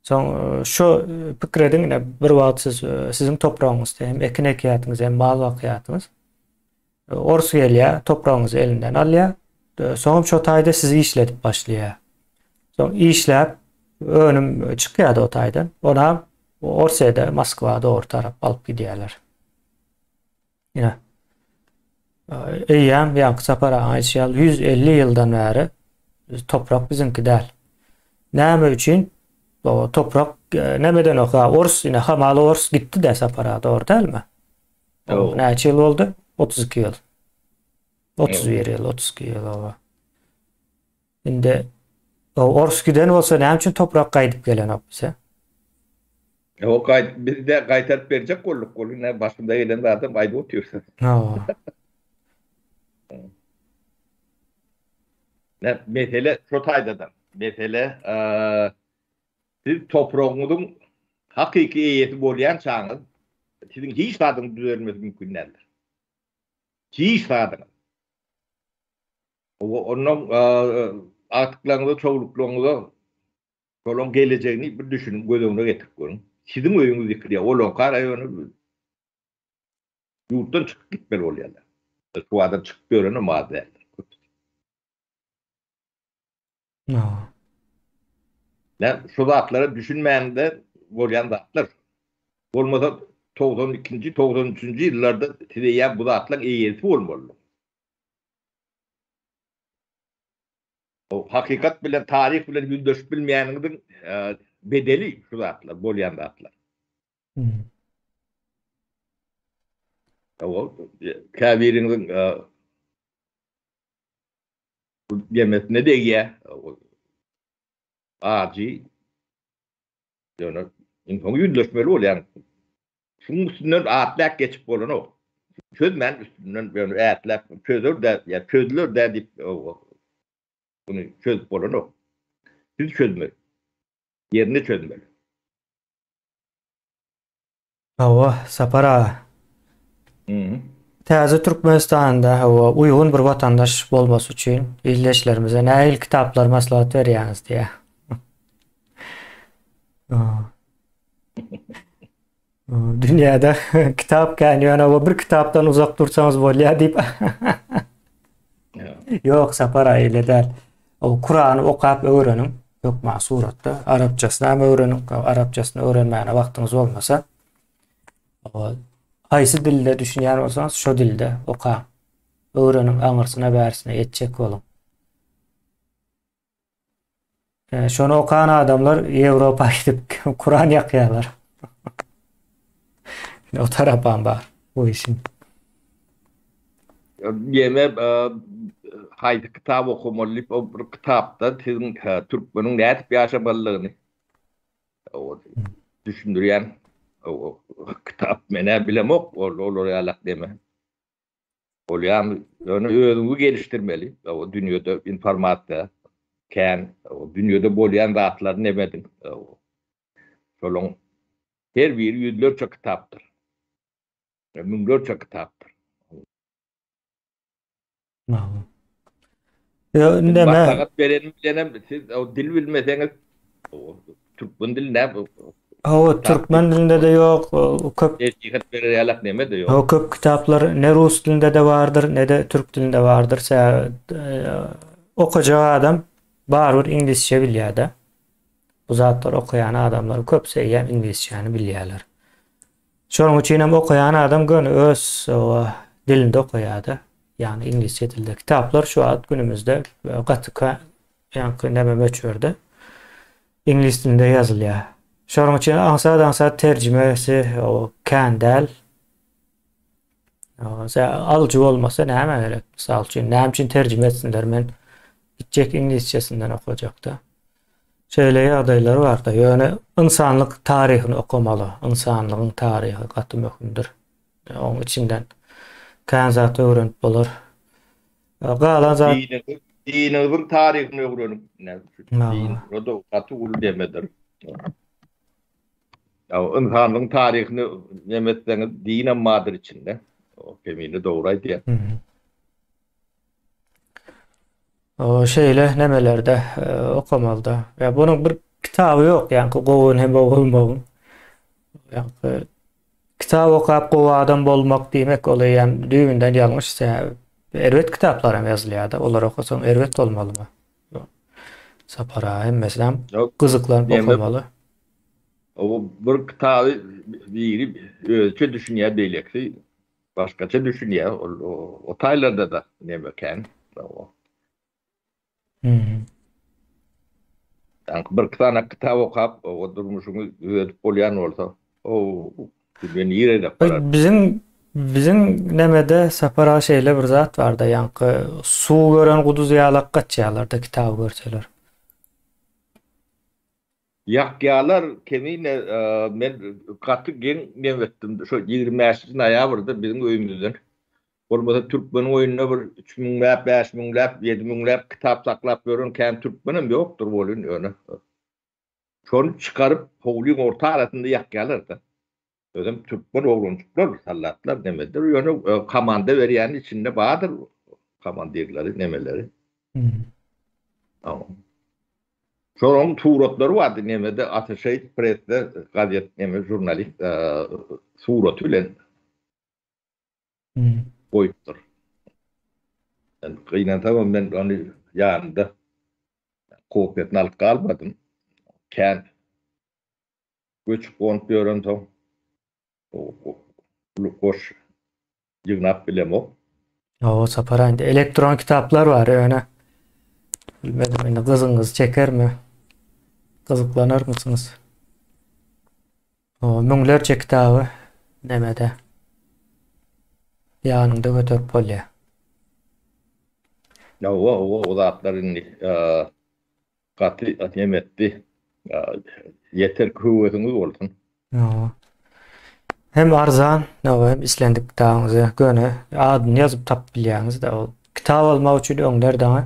Soň şu pikir ediň ine bir wagt siz siziň topragyňyzda hem ekin ekýärdiňiz hem mal bakýardyňyz. Ors gelýär, topragyňyzy elinden alýar. Soňam şo taýda sizi işledip başlaýar. Soň işläp önüm çykýardy o taýdan. Onam Orsýede Moskwa dogry tarap alyp gidýärler. Ine. Eýýäm ýaňky Sapar aga aýdyşy ýaly 150 ýyldan bäri toprak biziňki däl. Näme üçin? O toprak e, nämeden oka ors ine hamala ors gitdi de Sapar aga dogry dälmi? Näçe ýyl boldy? 32 ýyl. 31 ýyl, 32 ýyl oba. Indi ors giden bolsa näme üçin toprak gaýdyp gelenok bize? Ýok, gaýt biz de gaýtaryp berjek bolduk. Ol ine başynda gelen zadam aýdyp otyrsyň. Hawa. Ne mesele şo taýdadan. Mesele siz topragyňyzyň hakyky eýesi bolýançaňyz siziň hiç zadyňyz düzelmesi mümkin däldir. Hiç zadyňyz. Ondan agtyklaryňyza, çowluklaryňyza şolaryň gelejegini bir düşüniň, göz öňüne getirip görüň. Siziň öýüňiz ýykylýar, olaňky raýony ýurtdan çykyp gitmeli bolýarlar. Şu adam çykyp ýörenem az däldir, köpüsi. Näme şu zatlara düşünmände bolýan zatlar. Bolmasa 92-nji, 93-nji ýyllarda siz eýýäm bu zatlaryň eýesi bolmalydyňyz. O hakykat bilen, taryh bilen ýüzleşip bilmeýäniňiziň bedeli şu zatlar, bolýan zatlar. Hawa, käbiriňiziň demesine degýär. Ajy. Ýöne iň soňy ýüzleşmeli bolýaň. Şunuň üstünden atläp geçip bolanok. Çözmän üstünden ýöne ätläp çözer-dä ýa çözüler-dä diýip muny çözüp bolanok. Siz çözmeli. Ýerinde çözmeli. Hawa, Sapar aga. Täze Türkmenistanda hawa uýgun bir watandaş bolmasy üçin ildeşlerimize nähili kitaplar maslahat berýäňiz diýýär. Dünýäde kitap kän ýöne o bir kitapdan uzak dursaňyz bolýar diýip. Ýok, Sapar aýle däl. O Kurany okap öwreniň, hökman suratda. Arapçasyny hem öwreniň, arapçasyny öwrenmäne wagtyňyz bolmasa. O haýsy dilde düşünýän bolsaňyz, şo dilde okaň. Öwreniň, aňyrsyna bärsine ýetjek boluň. Şony okan adamlar Ýewropa gidip Kuran ýakýarlar. O tarapam bar bu işiň. Ýene haýsy kitap okamaly diýip, o bir kitapda siziň türkmeniň nädip ýaşamalydygyny düşündirýän kitap. Men-ä bilemok, olar ýalak neme. Bolýamy? Ýöne özüňi gelişdirmeli. O dünýede informasiýa kän. O dünýede bolýan zatlary neme ediň. Şolaň her biri ýüzlerçe kitapdyr. Müňlerçe kitapdyr. Ýa indi Maslahat berenim bilenem siz o dil bilmeseňiz. Türkmen dilinde Hawa, türkmen dilinde-de ýok, köp nesihat berer ýalak neme-de ýok. Hawa, köp kitaplar ne rus dilinde-de bardyr, ne-de türk dilinde bardyr. Sebäbi okajak adam barybir iňlisçe bilýär-de. Bu zatlary okaýan adamlaryň köpüsi eýýäm iňlisçäni bilýärler. Şonuň üçin hem okaýan adam göni öz dilinde okaýar-da. Ýagny iňlisçe dilde. Kitaplar şu wagt günümizde gaty ýaňky näme möçberde iňlis dilinde ýazylýar. Şonuň üçin aňsat-aňsat terjimesi kän däl. Alyjy bolmasa nämä gerek? Mysal üçin, näme üçin terjime etsinler? Men gitjek iňlisçesinden okajakda. Şeýle ýagdaýlar barda. Ýöne ynsanlyk taryhyny okamaly. Ynsanlygyň taryhy gaty möhümdir. Oň içinden kän zat öwrenip bolar. Galan zat Diniňiziň taryhyny öwrenip, din o-da gaty uly nemedir. Ýa ynsanlygyň taryhyny neme etseňiz, dinem bardyr içinde. O Kemine dogry aýdýar. O şeýle nemelerde okamalyda. Ýa bunuň bir kitaby ýok, ýaňky gowy hem bolmagyň. Ýaňky kitap okap gowy adam bolmak diýmek ol eýýäm düýbünden ýalňyş. Sebäbi erbet kitaplar hem ýazylýar-da. Olary okasaň erbet bolmalymy? Sapar aga hemmesinem gyzyklanyp okamaly. O bir kitaby biri özüçe düşünýär, beýlekisi Başgaça düşünýär ol o taýlarda-da neme kän. Ýaňky bir sany kitap okap, o durmuşyňy düzedip bolýan bolsa, o dünýe nirede barar? Biziň biziň nemede Sapar aga şeýle bir zat barda, ýaňky suw gören guduz ýalak gaçýarlar-da kitaby görseler. Ýakýalar kemine men gaty geň nem etdim şo 25-nji noýabrda biziň öýümizden bolmasa türkmeniň öýünde bir üç müňläp bäş müňläp ýedi müňläp kitap saklap ýören kän türkmenem ýokdur welin ýöne şony çykaryp howlyň orta arasynda ýakýalarda özem türkmen oglanjyklar sallatlar nemedir ýöne komanda berýäni içinde bardyr komandirleri nemeleri. Şolaryň suratlary bardy nemede Associated Pressde gazet neme žurnalist suraty bilen goýupdyr. Men gynansagam men ony ýanymda kopiýasyny alyp galmadym. Kän göçüp gonup ýörensoň uly goş Ýygnap bilemok. Hawa Sapar indi elektron kitaplar bar ýöne bilmedim indi gyzyňyzy çekermi? Gyzyklanarmysyňyz? O müňlerçe kitaby nemede ýanyňda göterip bolýar. Hawa, hawa, o zatlar indi Gaty nem etdi. Ýeter ki höwesiňiz bolsun. Hawa. Hem arzan, hawa, hem islendik kitabyňyzy göni adyny ýazyp tapyp bilýäňiz-de. Ol kitap almak üçin öňler daňy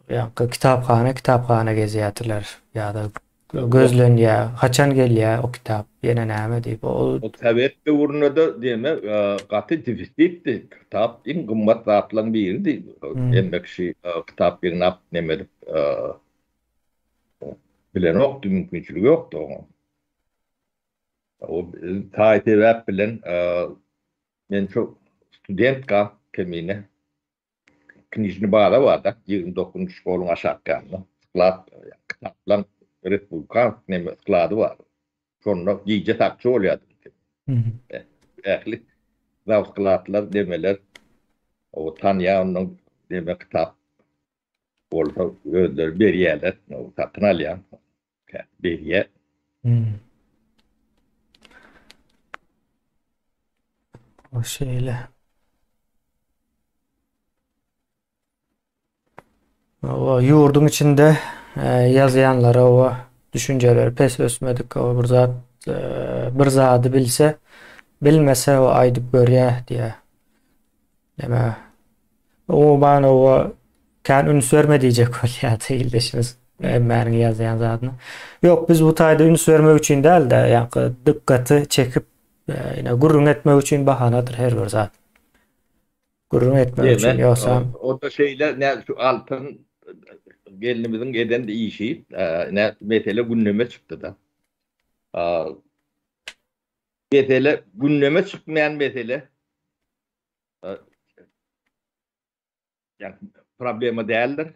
ýaňky kitaphana kitaphana gezýärdiler ýa-da Gözlenýär, haçan gelýär o kitap, ýene näme diýip, ol. O sowet döwründe-de diýme gaty defisitdi, kitap iň gymmat zatlaryň biridi. Hemme kişi kitap ýygnap neme edip bilenokdy, mümkinçiligi ýokdy oňa. O taý-sebäp bilen men şo studentkam kemine Knižny baza barda, 29-njy şkoluň aşak ýanynda sklad, kitaplaň respublikansk neme sklady bar. Şonda gije sakçy bolýardym. Ähli zawskladlar, nemeler o tanýar ondan neme kitap bolsa özleri berýärler, satyn alýan. Berýär. O şeýle. O ýurduň içinde e, ýazýanlara o düşünjeleri pes ösmedik o bir zat e, bir zady bilse bilmese o aýdyp görýär diýýär. Näme umuman o kän üns berme diýjek bolýar ildeşimiz hemmäniň ýazýan zadyna. Ýok biz bu taýda üns bermek üçin däl-de, ýaňky dykgaty çekip Ine gürrüň etmek üçin bahanadyr her bir zat. Gürrüň etmek üçin ýogsa. O-da şeýle nä şu altyn. gelnimiziň eden işi, ine mesele gündeme çykdy-da. Mesele gündeme çykmaýan mesele ýa problema däldir.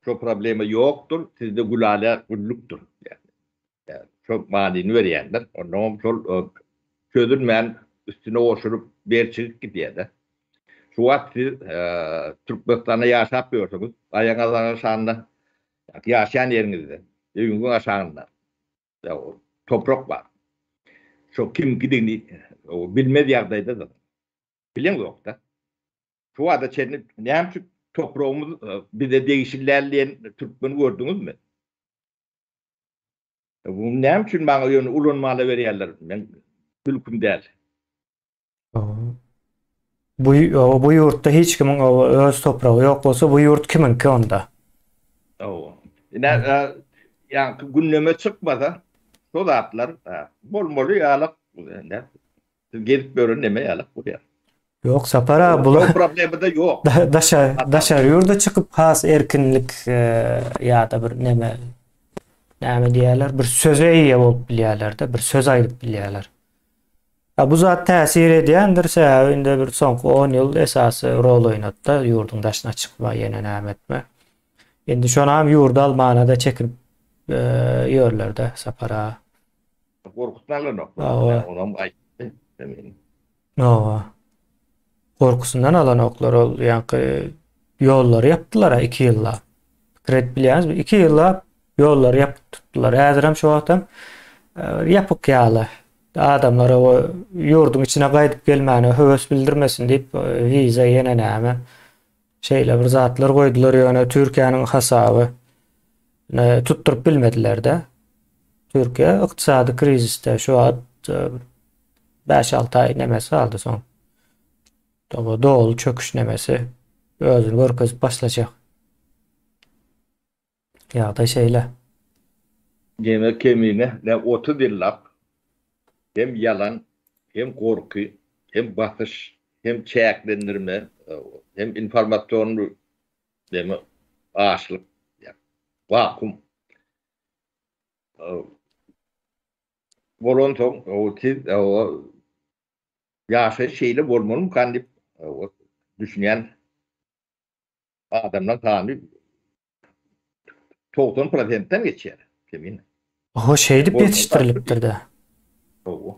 Şo problema ýokdur, sizde gülala güllükdir. Ýa şo manyny berýändir. Onnoňam şol çözülmän üstüne goşulyp berçigip gidýär-de. Şu wagt siz Türkmenistanda ýaşap ýörsüňiz, aýagyňyz aşagynda, ýaşaýan ýeriňizde, öýüňiziň aşagynda toprak bar. Şo kimiňkidigini bilmez ýagdaýdadyr. Bileňzok-da. Şu wagta çenli näme üçin topragymyz bize degişli däl diýen türkmeni gördüňizmi? Bu näme üçin maňa ýöne ulanmana berýärler? Men mülküm däl. Bu bu ýurtda hiç kimiň öz topragy ýok bolsa bu ýurt kimiňki onda? Hawa. Ine, ýaňky gündeme çykmasa şo zatlar bolmaly ýalak. Siz gezip ýören neme ýalak bolýar. Ýok Sapar aga bular Şo problema-da ýok. Daşary ýurda çykyp has erkinlik ýa-da bir neme näme diýýärler bir söze eýe bolup bilýärler-de bir söz aýdyp bilýärler. A bu zat täsir edýändir sebäbi indi bir soňky 10 ýyl esasy rol oýnatdy ýurduň daşyna çykma ýene näme etme. Indi şonam ýurda almana-da çekinip ýörler-de Sapar aga. Gorkusyny alanoklar. Onam aýtdy. Hawa. Gorkusyndan alanoklar ol ýaňky ýollary ýapdylar-a 2 ýyllap. Pikir edip bilýäňizmi? 2 ýyllap ýollary ýapyk tutdular. Häzirem şu wagtam e, ýapyk ýaly. Adamlara o ýurduň içine gaýdyp gelmäne höwes bildirmesin diýip e, wiza ýene näme. Şeýle bir zatlar goýdular ýöne Türkiýäniň hasaby tutduryp bilmediler-de. Türkiýe ykdysady krizisde şu wagt 5-6 aý nemesi galdy soň. Doly doly çöküş nemesi özüni görkezip başlajak. Ýagdaý şeýle. Ýene kemine ne 30 ýyllap hem ýalan, hem gorky, hem basyş, hem çäklendirme, hem informasion neme açlyk, wakuum bolansoň, siz ýaşaýyş şeýle bolmalymykan diýip düşünýän Adamlaň sany 90 prosentden geçýär kemine. Oho şeýdip ýetişdirilipdir-dä. Hawa.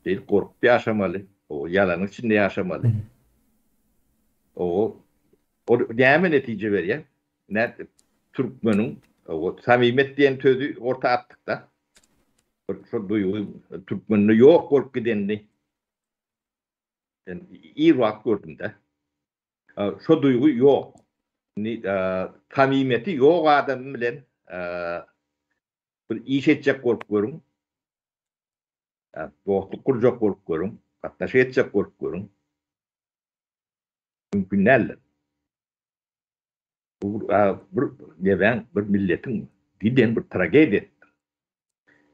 Şeýdip gorkup ýaşamaly. Hawa, ýalanyň içinde ýaşamaly. Hawa. Ol näme netije berýär? Nädip türkmeniň hawa, samimiýet diýen sözi orta atdyk-da. Bir şo duýgy türkmende ýok bolup gidenini men ir wagt gördüm-de. Şo duýgy ýok. Indi samimiýeti ýok adam bilen bir iş etjek bolup görüň. Dostluk gurjak bolup görüň, gatnaşyk etjek bolup görüň. Mümkin däldir. Bu bir nebäň, bir milletiň giden bir tragediýasydyr.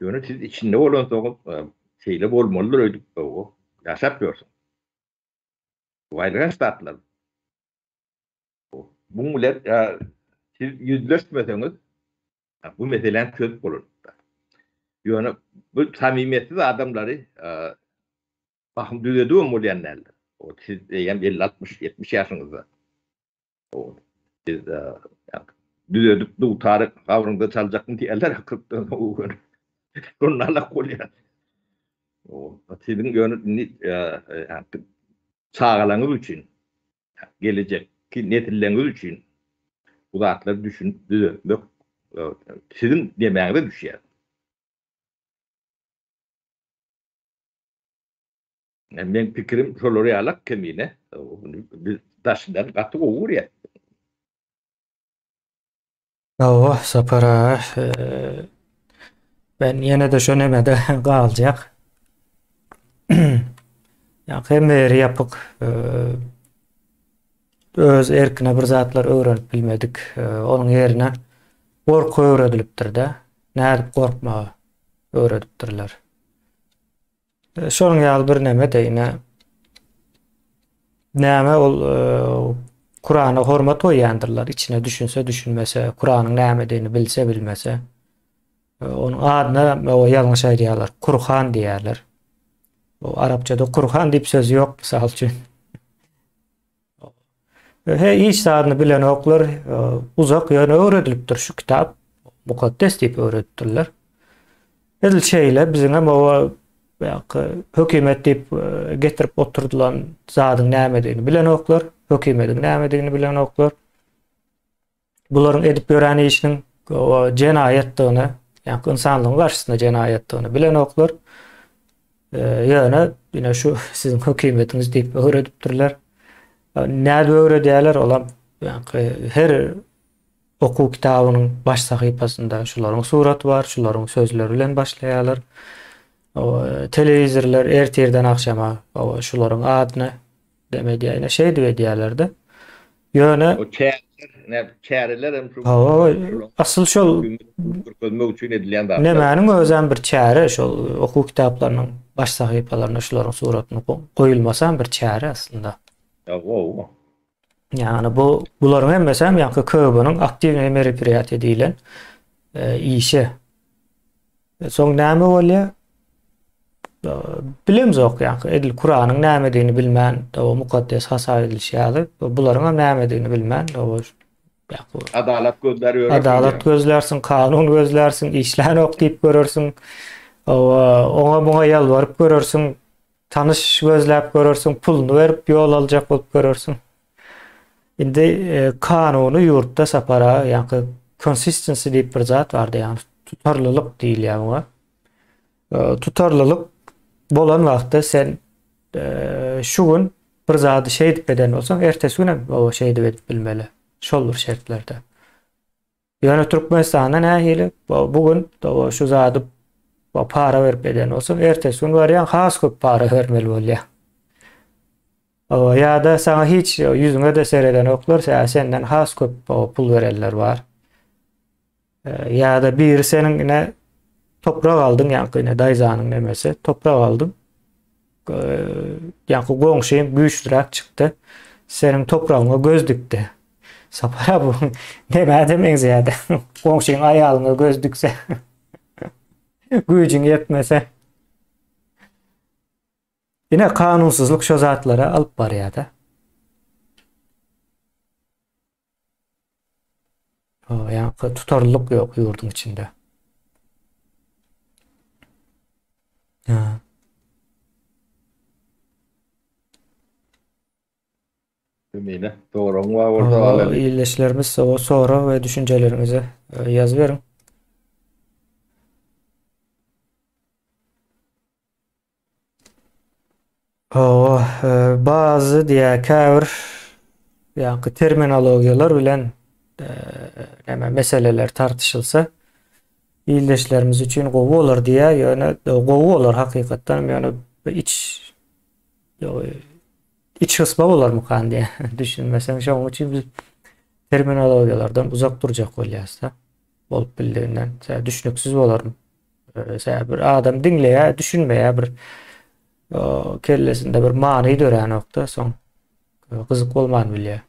Ýöne siz içinde bolansoňyz şeýle bolmalydyr öýdüp ýaşap ýörsüňiz. Aýylganç zatlar. Muň bilen siz ýüzleşmeseňiz, bu meseläni çözüp bolanok. Ýöne bu samimiýetsiz adamlary bahym düzedibem bolýan däldir. Siz eýýäm 50, 60, 70 ýaşyňyzda. Siz düzedip dutary gabryňda çaljakmy diýerler, kyrkdan soň Şonda alak bolýar. Siziň ýöne indi çagalaryňyz üçin, gelejekki nesilleriňiz üçin bu zatlary düşünip düzetmek siziň demäňize düşýär. Meň pikirim şolar ýalak kemine. Biz daşyndan gaty gowy görýäs. Hawa, Sapar aga, ben ýene-de şo nemede galjak. Ýa hemme ýeri ýapyk. Öz erkine bir zatlar öwrenip bilmedik. Onuň ýerine gorky öwredilipdir-de. Nädip gorkmagy öwredipdirler. Şonuň ýaly bir neme-de ine. Näme ol? Kurana hormat goýýandyrlar, içine düşünse düşünmese, Kuranyň nämedigini bilse bilmese. Onuň adyna ýalňyş aýdýarlar, Kurhan diýýärler. O arapçada Kurhan diýip söz ýok, mysal üçin. He hiç zadyny bilenoklar, uzak ýöne öwredilipdir şu kitap, mukaddes diýip öwredipdirler. Edil şeýle biziň hem oba hökümet diýip getirip oturdylan zadyň nämedigini bilenoklar, hökümediň nämedigini bilenoklar. Bularyň edip ýören işiniň jenaýatdygyny, ýagny ynsanlygyň garşysyna jenaýatdygyny bilenoklar. Ýöne ine şu siziň hökümetiňiz diýip öwredipdirler. Nädip öwredýärler? Olam ýagny her okuw kitabynyň baş sahypasynda şularyň suraty bar, şularyň sözleri bilen başlaýarlar. Telewizorlar ertirden agşama şularyň adyny Dem edýär. Ine şeýdip edýärler-de. Ýöne O çäreler, näme çäreler hem şu Hawa, asyl şol görkezmek üçin edilýän zatlar. Nemäniň özem bir çäre, şol okuw kitaplarynyň baş sahypalaryna şularyň suratyny goýulmasam bir çäre aslynda. Hawa. Ýagny bu bularyň hemmesi hem ýaňky KGB-niň aktiwnyý meropriýatiýa diýlen e, işi. Soň näme bolýar? Bilemzok ýaňky edil Kuranyň nämedigini bilmän, o mukaddes hasap edilişi ýaly, bularyň hem nämedigini bilmän, o Adalat gözlär ýörersiň. Adalat gözlärsiň, kanun gözlärsiň, işlänok diýip görersiň. Oňa muňa ýalbaryp görersiň, tanyş gözläp görersiň, puluny berip ýol aljak bolup görersiň. Indi e, kanuny ýurtda Sapar aga ýaňky consistency diýip bir zat bardy, ýagny tutarlylyk diýilýär muňa. E, tutarlylyk bolan wagtda sen e, şu gün bir zady şeýdip eden bolsaň, ertesi gün hem o şeýdip edip bilmeli. Şol bir şertlerde. Ýöne Türkmenistanda nähili? Bu gün şu zady para berip eden bolsaň, ertesi gün barýaň has köp para bermeli bolýar. Hawa, ýa-da saňa hiç ýüzüňe-de seredenoklar, sebäbi senden has köp pul berenler bar. Ýa-da biri seniň ine toprak aldyň, ýaňky ine daýzanyň nemesi, toprak aldyň. Ýaňky goňşyň güýçlüräk çykdy. Seniň topragyňa göz dikdi. Sapar bu nämä-de meňzeýär-de. Goňşyň aýalyňa göz dikse. Güýjüň ýetmese. Ine kanunsyzlyk şo zatlara alyp barýada. Ýa tutarlylyk ýok ýurduň içinde. Ha. Mine, soragyň bar bolsa alaly. Ildeşlerimiz o sorag we düşünjeleriňizi e, ýazyberiň. Hawa, bazy diýýär, käbir ýaňky terminologiýalar bilen näme meseleler tartyşylsa, ildeşlerimiz üçin gowy bolar diýýär, ýöne gowy bolar hakykatdan hem, ýöne iç iç gysma bolarmykan diýýär, düşünmeseň, şonuň üçin biz terminologiýalardan uzak durjak bolýarys-da, bolup bildiginden, düşnüksiz bolar. Sebäbi bir adam diňleýär, düşünmeýär bir kellesinde bir many döränokda, soň gyzyk bolman bilýär.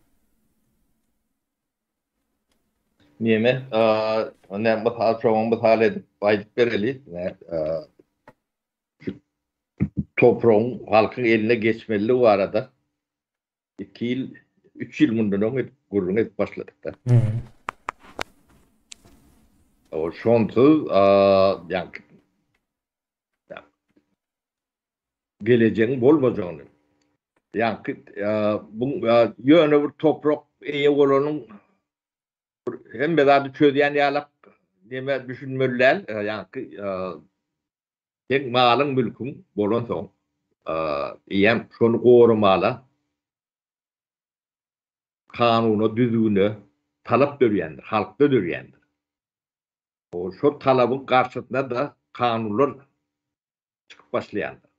Neme, näme mysal, şoňa mysal edip aýdyp bereli. Topragyň halkyň eline geçmeliligi barada Iki ýyl, üç ýyl mundan öň edip gürrüň edip başladyk-da. O şonsuz, ýa gelejegiň bolmajagyny, ýaňky bu ýöne bir toprak eýe bolanyň bir hemme zady çözýän ýalak neme düşünmeli däl, ýaňky Seň malyň-mülküň bolansoň, eýýäm şony goramala kanuna, düzgüne talap dörýändir, halkda dörýändir. Şol talabyň garşysyna-da kanunlar çykyp başlaýandyr.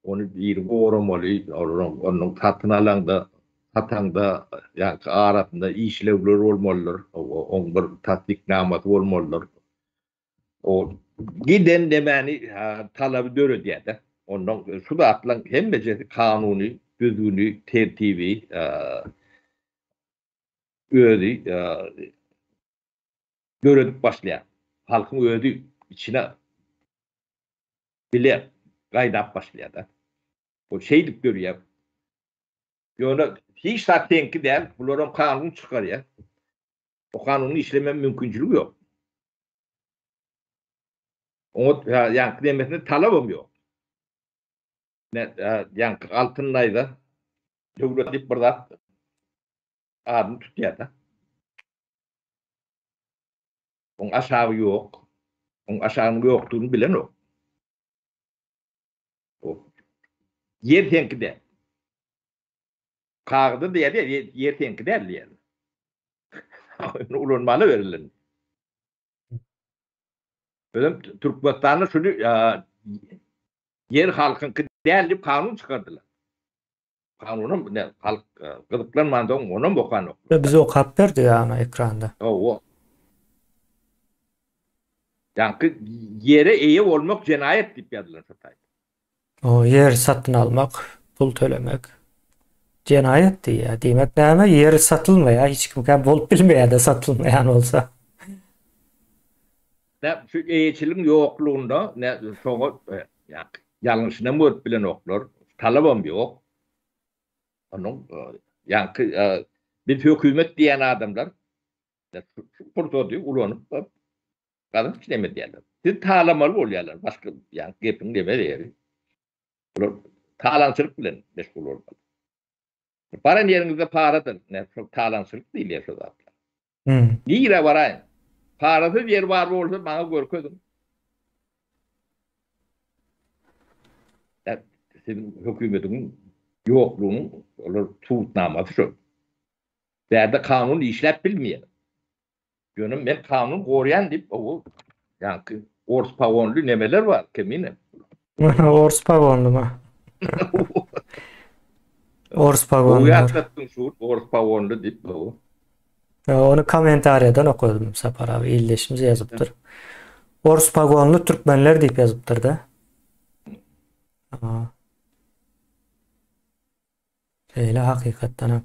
Ony biri goramaly, onuň satyn alaňda, sataňda ýa-da arasynda işlewler bolmalydyr, oň bir tassyknamasy bolmalydyr. O giden nemäni talaby döredýär-de. Ondan şu zatlaryň hemmejesi kanuny, düzgüni, tertibi. Özi döredip başlaýar. Halkyň özi içine bile gaýnap başlaýar-da. Bu şeýdip dörýär. Ýöne hiç zat seňki däl, bularam kanun çykarýar. O kanunyň işleme mümkinçiligi ýok. Oňa ýaňky demesine talabam ýok. Ne ýaňky altyn naýza döwlet diýip bir zat adyny tutýar-da. Oň aşagy ýok. Oň aşagynyň ýokdugyny bilenok. Ýer seňki däl. Kagyzda diýýär, ýer seňki däl diýýär. Ony ulanmaly berilen. Özem Türkmenistanda şuny ýer halkyňky däl diýip kanun çykardylar. Kanunam ne halk gyzyklanmansoň onam okanok. Biz okap berdik ýa ekranda. Hawa. Ýaňky ýere eýe bolmak jenaýat diýip ýazylan şo taýda. O ýer satyn almak, pul tölemek jenaýat diýýär. Diýmek näme? Ýer satylmaýar, hiç kimkä bolup bilmeýär-de satylmaýan bolsa. Nä şu eýeçiligiň ýoklugynda nä şoňa ýaňky ýalňyşynam görüp bilenoklar, talabam ýok. Onuň ýaňky biz hökümet diýen adamlar şu pursady ulanyp gazanç neme edýärler. Sizi talamaly bolýarlar, başga ýaňky gepiň neme ýeri. Bular talaňçylyk bilen meşgul bolmaly. Baran ýeriňizde paradyr, ne şol talaňçylyk diýilýär şo zatlar. Nirä baraýyn? Parasyz ýer bar bolsa maňa görkeziň. Siziň hökümetiň ýoklugynyň olar subutnamasy şol. Bärde kanun işläp bilmeýär. Ýöne men kanun gorýän diýip o ýaňky ors pagonly nemeler bar kemine. Ors pagonlymy? Ors pagonly. Ýatlatdyň şu ors pagonly diýip o. Ony kommentariýadan okadym Sapar abi ildeşimiz ýazypdyr. Ors pagonly türkmenler diýip ýazypdyr-da. Şeýle hakykatdanam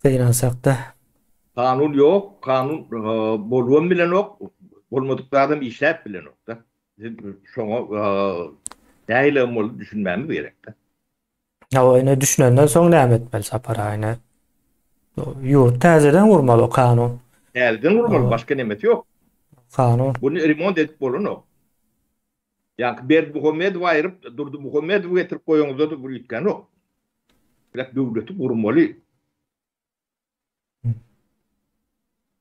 gynansakda. Kanun ýok, kanun bolubam bilenok, bolmadyk zadam işläp bilenokda. Biz şoňa nähili boldy düşünmämiz gerekde. Hawa ine düşünenden soň näme etmeli Sapar aga ine ýurt täzeden gurmaly o kanun. Täzeden gurmaly başga nemesi ýok. Kanun. Buny remont edip bolanok. Ýaňky Berdimuhamedowy aýryp Durdymuhamedowy getirip goýaňyzda-da bir üýtgänok. Gerek döwleti gurmaly.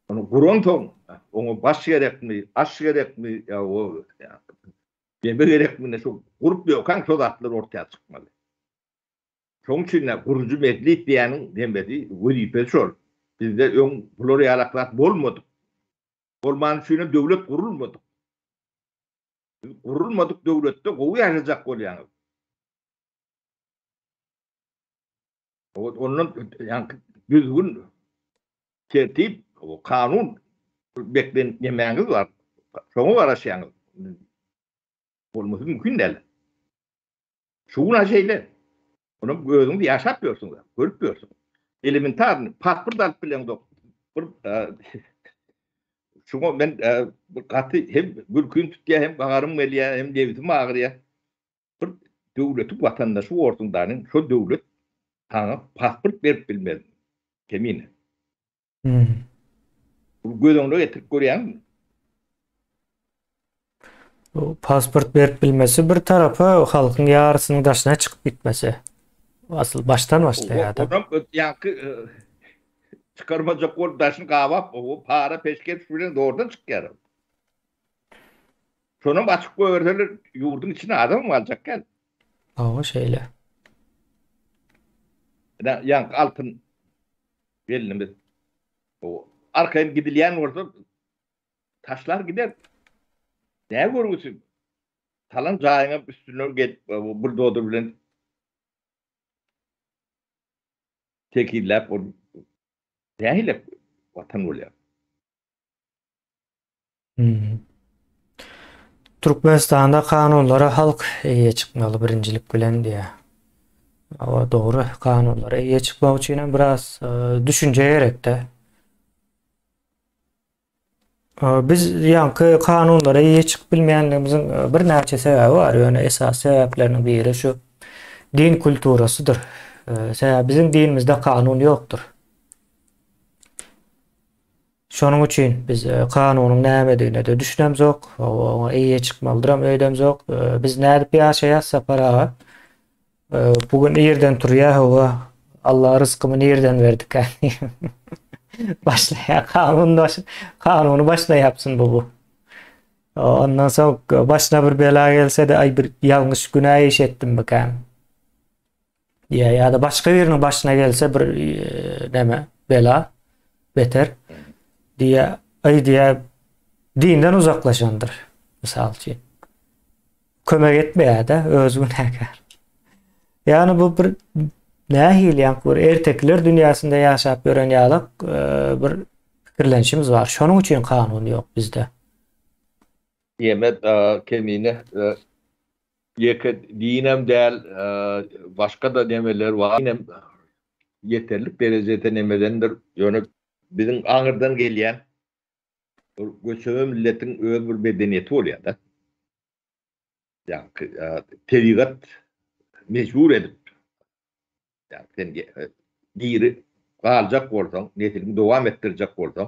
Ony guransoň oňa baş gerekmi, aş gerekmi, ýa o neme gerekmi, ine şo gurup ýörkäň şo zatlar orta çykmaly. Şoň üçin-de gurujy mejlis diýýäniň nemesi, wezipesi şol. Bizde öň bular ýalak zat bolmadyk. Bolmany üçinem döwlet gurulmadyk. Siz gurulmadyk döwletde gowy ýaşajak bolýaňyz. Ondan ýaňky düzgün, tertip, kanun beklen nemäňiz bar. Şoňa garaşýaňyz. Bolmasy mümkin däl. Şu gün şeýle. Ony özüňiz ýaşap ýörsüňiz, görüp ýörsüňiz. Elementarny pasport alyp bileňzok. Bir şuňa men gaty hem gülkim tutýar, hem gaharym gelýär, hem nebsim agyrýar. Bir döwletiň watandaşy borsuň danyň, şo döwlet saňa pasport berip bilmez. Kemine. Bu göz öňüne getirip görýäňmi? Bu pasport berip bilmesi bir tarapa halkyň ýarysynyň daşyna çykyp gitmesi. Asyl başdan başlaýar-da. Onam ýaňky e, çykarmajak bolup daşyny gabap, o para peşgeş bilen zordan çykýar. Şonam açyk goýberseler ýurduň içinde adam galjak däl. Hawa şeýle. Ýa ýaňky altyn gelnimiz o arkaýyn gidilýän bolsa taşlar gider. Näme görgüsi? Salan jaýyňam üstünden gelip buldozer bilen tekizläp ol nähili watan bolýar? Türkmenistanda kanunlara halk eýe çykmaly birinjilik bilen diýýär. Hawa dogry kanunlara eýe çykmak üçin hem biraz düşünje gerekde. Biz ýaňky kanunlara eýe çykyp bilmeýänligimiziň birnäçe sebäbi bar, ýöne esasy sebäpleriniň biri şu din kulturasydyr. Sebäbi biziň dinimizde kanun ýokdur. Şonuň üçin biz kanunyň nämedigine-de düşünemzok, oňa eýe çykmalydyram öýdemzok. Biz nädip ýaşaýas Sapar aga? Bu gün irden turýar hawa. Allah ryskymy nirden berdikä diýip. Başlaýar kanun baş kanuny başyna ýapsyn bu bu. Ondan soň başyna bir bela gelse-de aý bir ýalňyş günä iş etdimmikäm? Diýýär ýa-da başga biriniň başyna gelse bir e, näme bela beter diýýär. Aý diýýär dinden uzaklaşandyr mysal üçin. Kömek etmeýär-de, özi günäkär. Ýagny bu bir nähili ýaňky bir ertekiler dünýäsinde ýaşap ýören ýalak e, bir pikirlenişimiz bar. Şonuň üçin kanun ýok bizde. Diýmek, e, Kemine e, ýeke dinem däl, başga-da nemeler bar. Dinem ýeterlik derejede nemedendir. Ýöne biziň aňyrdan gelýän Bir göçebe milletiň öz bir medeniýeti bolýar-da. Ýagny tebigat mejbur edip, ýagny sen diri galjak bolsaň, nesliňi dowam etdirjek bolsaň,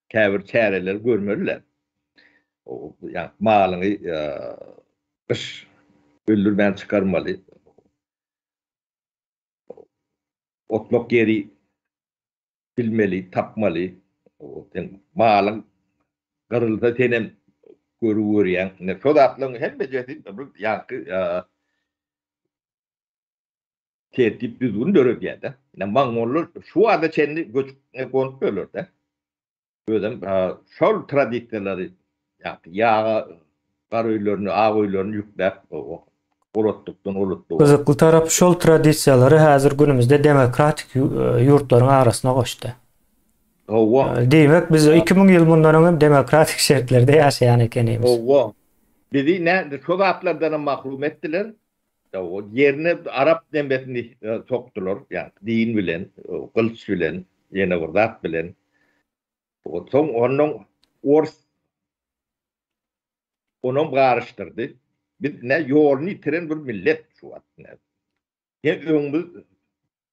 käbir çäreleri görmeli-dä. Ýagny malyňy gyş öldürmän çykarmaly. Otlak ýeri bilmeli, tapmaly. Sen malyň gyrylsa senem görüp görýäň. Ine şo zatlaryň hemmejesi bir ýaňky tertip düzgün döredýär-de. Ine mongollar şu wagta çenli göçüp gonup ýörler-de. Özem şol tradisiýalary ýaga gar öýlerini, ak öýlerini ýükläp, ulatlykdan ulatlyga. Gyzykly tarapy şol tradisiýalary häzir günümizde demokratik ýurtlaryň arasyna goşdy. Hawa. Diýmek biz 2000 ýyl mundan öň hem demokratik şertlerde ýaşaýan ekenimiz. Hawa. Bizi nä şo zatlardan hem mahrum etdiler. Hawa, ýerine arap nemesini sokdular, ýagny din bilen, gylyç bilen, ýene bir zat bilen. Soň ondan ors onam garyşdyrdy. Biz ne ýoluny ýitiren bir millet şu wagt. Ne öňümiz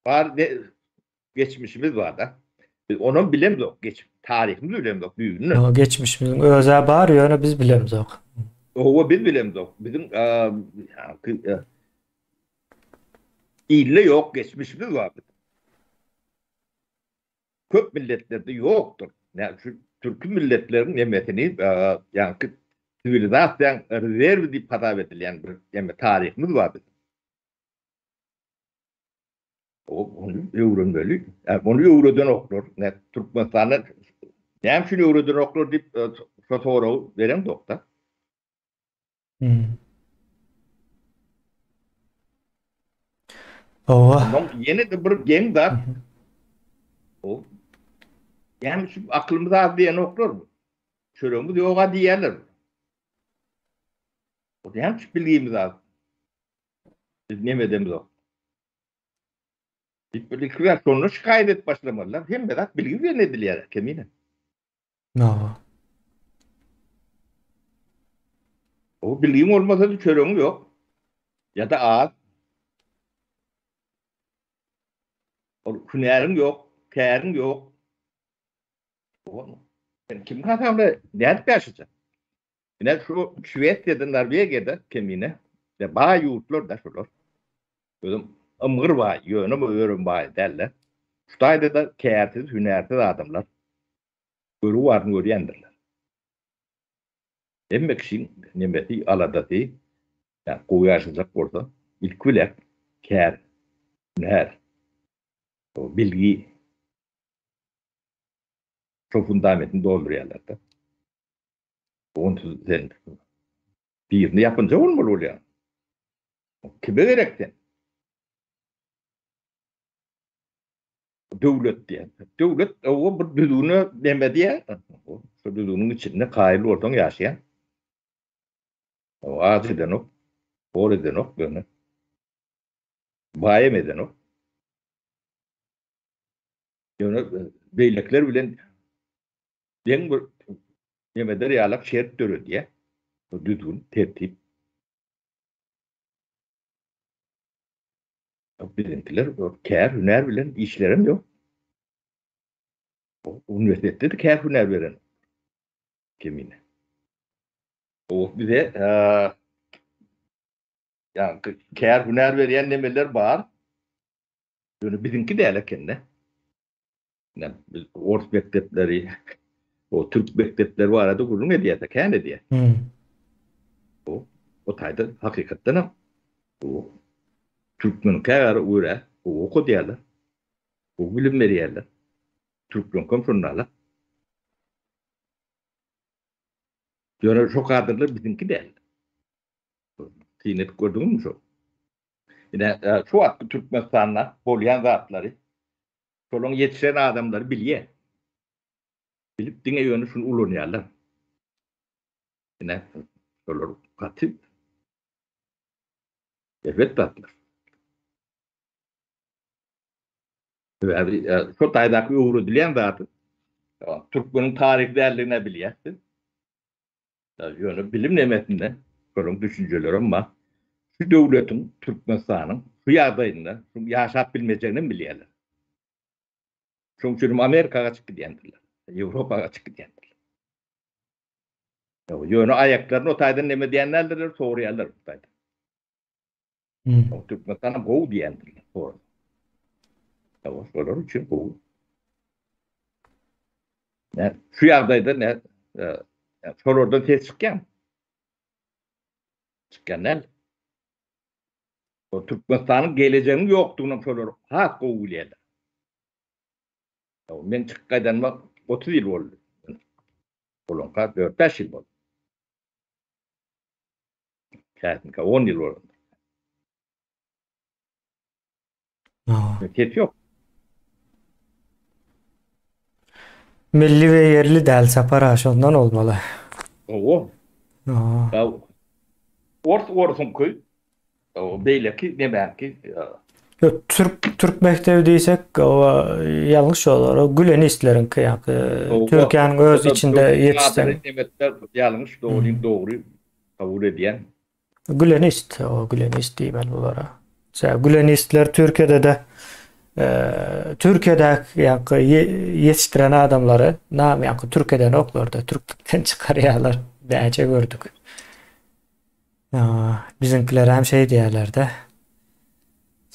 bar ne geçmişimiz bar-da. Biz onam bilemzok, geç taryhymyzy bilemzok düýbünden. Ýa geçmişimiziň özä bar, ýöne biz bilemzok. Hawa biz bilemzok. Biziň ilde ýok geçmişimiz bar biziň. Köp milletlerde ýokdur. Näme üçin türki milletleriň nemesini, ýaňky siwilizasiýaň rezerwi diýip hasap edilýän bir neme taryhymyz bar biziň. Ony öwrenmeli. Ony öwredenoklar. Nä Türkmenistanda näme üçin öwredenoklar diýip şo soragy bereňzok-da. Hmm. Hawa. Ondan ýene-de bir geň zat. O näme üçin aklymyz az diýenoklar. Çöregimiz ýoga diýýärler. O näme üçin bilgimiz az? Biz neme edemizok. Diýip bir iki zat şonda şikaýat edip başlamalylar. Hemme zat bilgi bilen edilýär kemine. Hawa. O bilgiň bolmasa çöregiň ýok. Ýa-da az. Ol hünäriň ýok, käriň ýok. Sen kim hasabla nädip ýaşajak? Ine şu Şwesiýada, Norwegiýada kemine de baý ýurtlar da şular. Özüm ymgyr baý, ýöne bu örüm baý däl-de. Şu taýda-da kärsiz, hünärsiz adamlar görgi baryny görýändirler. Hemme kişiň nemesi, aladasy, ýa gowy ýaşajak bolsa, ilki bilen kär, hünär, bilgi şo fundamentini doldurýarlar-da. Onsuz sen birine ýapynja bolmaly bolýaň. Kime gerek sen? Döwlet diýen. Döwlet o bir düzgüne neme diýär. Şu düzgüniň içinde kaýyl bolsaň ýaşaýaň. O az edenok, bol edenok ýöne. Baýam edenok. Ýöne beýlekiler bilen deň bir. Nemeder ýalak şert döredýär. Bu düzgün, tertip. Biziňkiler kär, hünär bilen işlerem ýok. Uniwersitetde-de kär hünär beren kemine. O bize ýa kär hünär berýän nemeler bar. Ýöne biziňki däl ekende. Ine, biz ors mekdepleri, o türk mekdepleri barada gürrüň edýäs, kän edýäs. Hmm. O, o taýda hakykatdan hem o türkmeniňkä görä gowy okadýarlar. Gowy bilim berýärler. Türkmeniňkem şonda-la. Ýöne şo kadrlar biziňki däl. Syn edip gördüňizmi şo? Ine, şu wagtky Türkmenistanda bolýan zatlary şolaň ýetişen adamlary bilýär. Bilip diňe ýöne şuny ulanýarlar. Ine, şolar gaty erbet zatlar. Sebäbi şo taýdaky öwredilýän zady türkmeniň taryhy däldigini bilýäs biz. Ýöne bilim nemesinde şolaryň düşünjelerem bar. Şu döwletiň, Türkmenistanyň şu ýagdaýynda şu ýaşap bilmejeginem bilýärler. Şonuň üçin hem Amerika gaçyp gidýändirler. Ýewropa gaçyp gidýändirler. Ýöne aýaklaryny o taýdan neme diýen däldirler, sorýarlar bu taýdan. Hmm. Türkmenistan gowy diýendirler. Sorsa. Şolar üçin gowy. Ne, şu ýagdaýda ne, e, şolardan ses çykýarmy? Çykýan däl. O Türkmenistanyň gelejeginiň ýokdugyny şolar has gowy bilýärler. Men çykyp gaýdanyma 30 ýyl boldy. Bolanka 4-5 ýyl boldy. Kätinkä 10 ýyl boldy. Ses ýok. Milli we ýerli däl Sapar aga şondan bolmaly. Hawa. Ors orsuňky, beýleki nemäňki. Ýok, türk türk mekdebi diýsek, ýalňyş bolar. O gülenistleriňki ýa-da Türkiýäniň öz içinde ýetişen. Ýalňyş, dogry, dogry kabul edýän. Gülenist, o gülenist diýmeli bulara. Sebäbi gülenistler Türkiýede-de e, Türkiýede ýa-da ýetişdiren adamlary nam ýa-da türk edenoklar-da, türklükden çykarýarlar. Näçe gördük. Biziňkiler hem şeý diýýärler-de.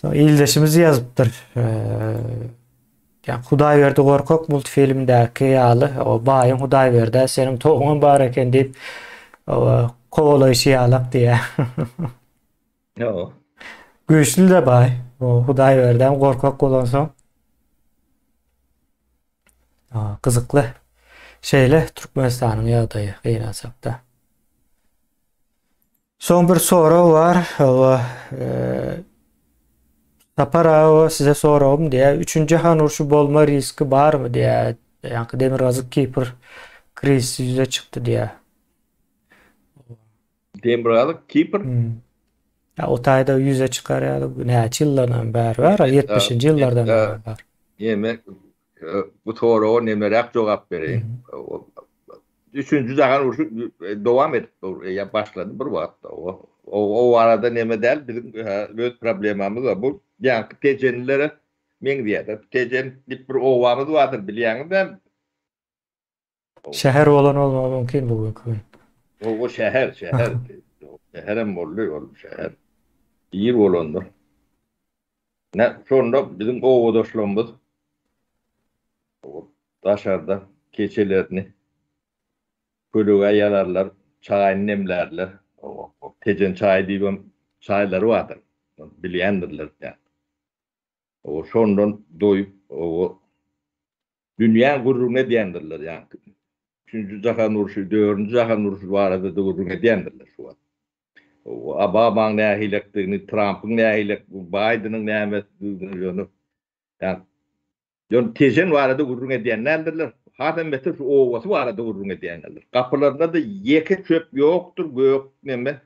Soň ildeşimiz ýazypdyr. Ýa Hudaýberdi Gorkak multfilmdäki ýaly, o baýyň Hudaýberdä seniň towuňam bar eken diýip, o kowalaýşy ýalak diýýär. Ýok. Güýçli-de baý. O Hudaýberdem gorkak bolansoň. Gyzykly. Şeýle Türkmenistanyň ýagdaýy gynansakda. Soň bir sorag bar. Hawa, Sapar aga size soragym diýýär. Üçünji jahan urşy bolma riski barmy diýýär. Ýaňky Demirgazyk Kipr krizisi ýüze çykdy diýýär. Demirgazyk Kipr? Hmm. Ya o taýda ýüze çykar ýaly näçe ýyllardan bäri bar, 70-nji ýyllardan bäri bar. Ýeme bu soraga nemeräk jogap bereýin. Üçünji jahan urşy dowam edip dur, ýa başlady bir wagtda. O, o barada neme däl, biziň öz problemamyz bar. Bu ýaňky tejenlilere meňzeýär. Tejen diýip bir obamyz bardyr, bilýäňiz däl. Şäher bolan bolmagy mümkin bu günki gün. O, o şäher, şäher. Şäherem boldy, ol şäher. Ir bolandyr. Ne, şonda biziň obadaşlarymyz daşarda keçelerini kölegä ýazarlar, çaýyny demlärler. Tejen çaýy diýibem çaýlary bardyr. Bilýändirler. O şondan doýup, o dünýäň gürrüňini edýändirler ýaňky. Üçünji jahan urşy, dördünji jahan urşy barada-da gürrüň edýändirler şu wagt. Obamaň nähilekdigini, Trampyň nähilek, Baýdeniň nämedigini ýöne ýöne Tejen barada gürrüň edýän däldirler. Hasam beter şu obasy barada gürrüň edýändirler. Gapylarynda-da ýeke çöp ýokdur, gök neme.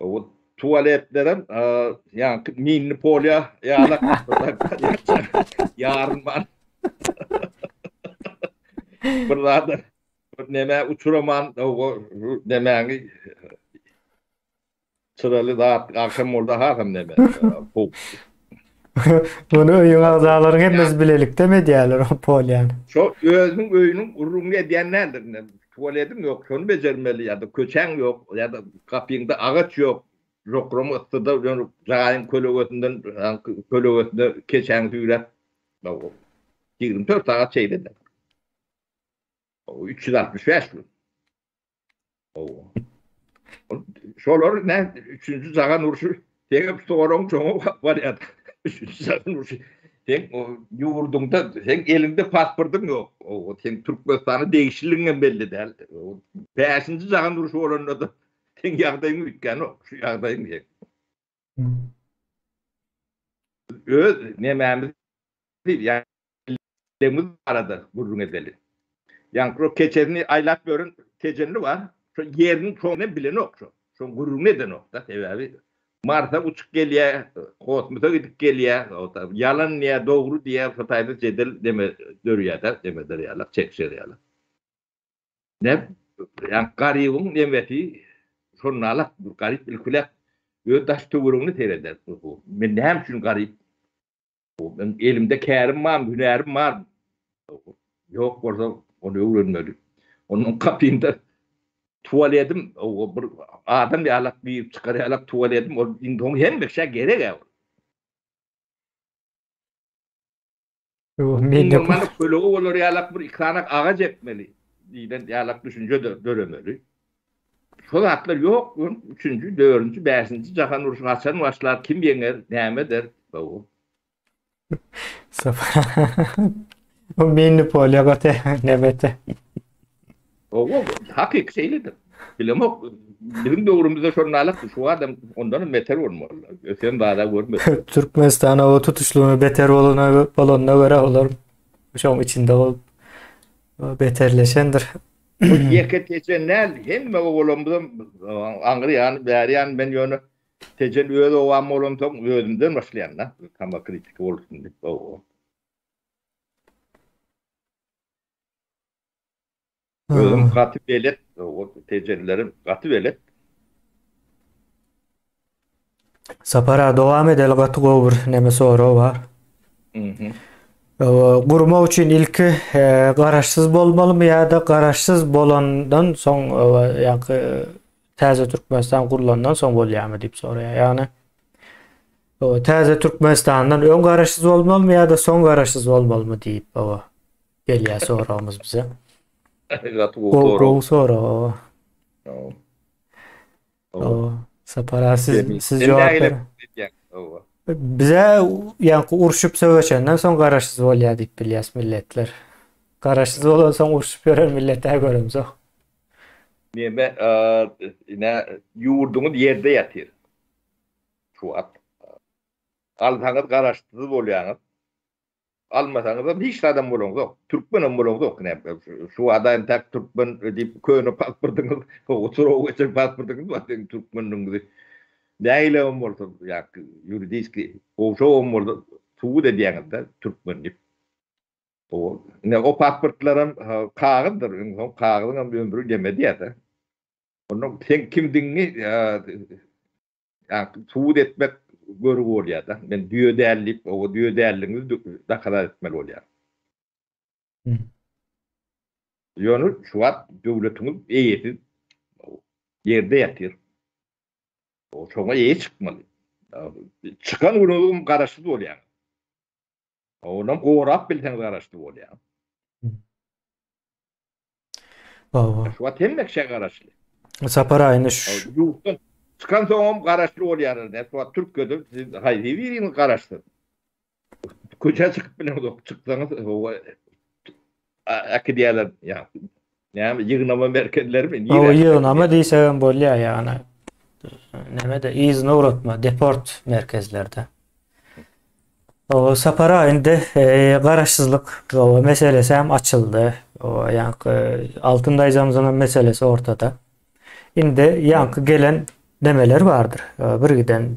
O tualetlerem ýaňky minli polýa ýalak ýarym bar. Bir zada. Bir nämä uçuraman nemäňi çyraly zat agşam bolsa hasam neme. Howply. Muny öýüň agzalaryň hemmesi bilelikdemi edýärler o polýany? Şo özüniň öýüniň gürrüňini edýän däldir. Ine, tualediň ýok, şony bejermeli ýa-da köçäň ýok, ýa-da gapyňda agaç ýok, jokrama yssyda ýöne jaýyň kölegesinden kölegesine keçäňi süýräp, 24 sagat şeýle-de. 365 gün. Şolar ne üçünji jahan urşy seň soraň şoňa barýar. Üçünji jahan urşy. Sen o ýurduňda sen elinde pasportyň ýok. O sen Türkmenistana degişliligiň hem belli däl. Bäşinji jahan urşy bolanda da sen ýagdaýyň üýtgänok. Şu ýagdaýyň sen. Öz nemämiz ýa Deňiz barada gürrüň edeli. Ýaňky şo keçesini aýlap ýören tejenli bar. Şo ýeriniň çoňuny hem bilenok şo. Şoň gürrüňini edenok-da. Sebäbi Marsa uçup gelýär, kosmosa gidip gelýär. Ýalan diýýär, dogry diýýär. Şo taýda jedel neme dörýär-de, neme dörýärler, çekişer ýaly. Ne, ýaňky garybyň nemesi şonda-la, garyp ilki bilen öz daş-töweregine sereder. Men näme üçin garyp? Men elimde kärim barmy, hünärim barmy? Ýok bolsa ony öwrenmeli. Onuň gapynda tualedim, o bir adam ýalak girip çykar ýalak tualedim, ol indi oň hemme kişä gerek-ä ol. Iň bolmanda kölege bolar ýalak bir iki sany agaç ekmeli diýlen ýalak düşünje döremeli. Şo zatlar ýok, üçünji, dördünji, bäşinji jahan urşy haçan başlar, kim ýeňer, näme eder? Bu mini polýa gaty nebete. Owa, hakyky şeýledir. Bilemok, biziň döwrümizde şondalyk, şu adam ondan hem beter bolmaly. Ösen zada görmedim. Türkmenistan o tutuşlygyna beter bolana bolanyna görä olar şoň içinde bolup beterleşendir. Bu ýeke Tejen däl, hemme obalarymyzam aňry ýany, bäri ýany men ýöne Tejen öz obam bolansoň özümden başlaýan-da, samokritika bolsun diýip. Oba. Özüm gaty belet, o Tejenlerim gaty belet. Sapar aga dowam edeli gaty gowy bir neme sorag bar. Mhm. Gurmak üçin ilki e, garaşsyz bolmalymy ýa-da garaşsyz bolandan soň ýa-da täze Türkmenistan gurlandan soň bolýarmy diýip soraýar. Ýagny täze Türkmenistandan öň garaşsyz bolmalymy ýa-da soň garaşsyz bolmalymy diýip owa gelýär soragymyz bize. Gaty gowy sorag. Gowy sorag owa. Owa. Sapar aga siz siz jogap beriň. Bize ýaňky urşup söweşenden soň garaşsyz bolýar diýip bilýäs milletler. Garaşsyz bolansoň urşup ýören millet-ä göremzok. Neme, ine ýurduňyz ýerde ýatyr. Şu wagt. Alsaňyz garaşsyz bolýaňyz. Almasaňyzam hiç zadam bolaňzok. Türkmenem bolaňzok ine. Şu wada entäk türkmen diýip köne pasportyňyz, oturup geçen pasportyňyz bar siziň türkmenligiňizi. Nähilem bolsa ýa ýuridiski gowşagam bolsa subut edýäňiz-de türkmen diýip. Ine o pasportlaram kagyzdyr. Iň soň kagyzyňam ömri neme diýýär-de. Onda seň kimdigiňi Ýa subut etmek görgi bolýar-da. Men düýe däl diýip, o düýe däldigiňizi dokazat etmeli bolýar. Ýöne şu wagt döwletiňiz eýesiz ýerde ýatyr. Şoňa eýe çykmaly. Çykan günüňiz garaşsyz bolýaňyz. Onam gorap bilseňiz garaşsyz bolýaňyz. Hawa. Şu wagt hemme kişä garaşly. Sapar aýyny şu ýurtdan çykan soňam garaşly bolýarlar. Şu wagt Türkiýede siz haýsy biriňiz garaşsyz? Köçä çykyp bileňzok, çyksaňyz äkidýärler. Ýa näme ýygnama merkezlerimi? Nirä? Hawa, ýygnama diýsegem bolýar, ýagny näme-de yzyna ugratma, deport merkezlerde. Sapar aga indi garaşsyzlyk meselesi hem açyldy. Ýaňky Altyn daýzamyzyň hem meselesi ortada. Indi ýaňky gelen demeler bardyr. Bir giden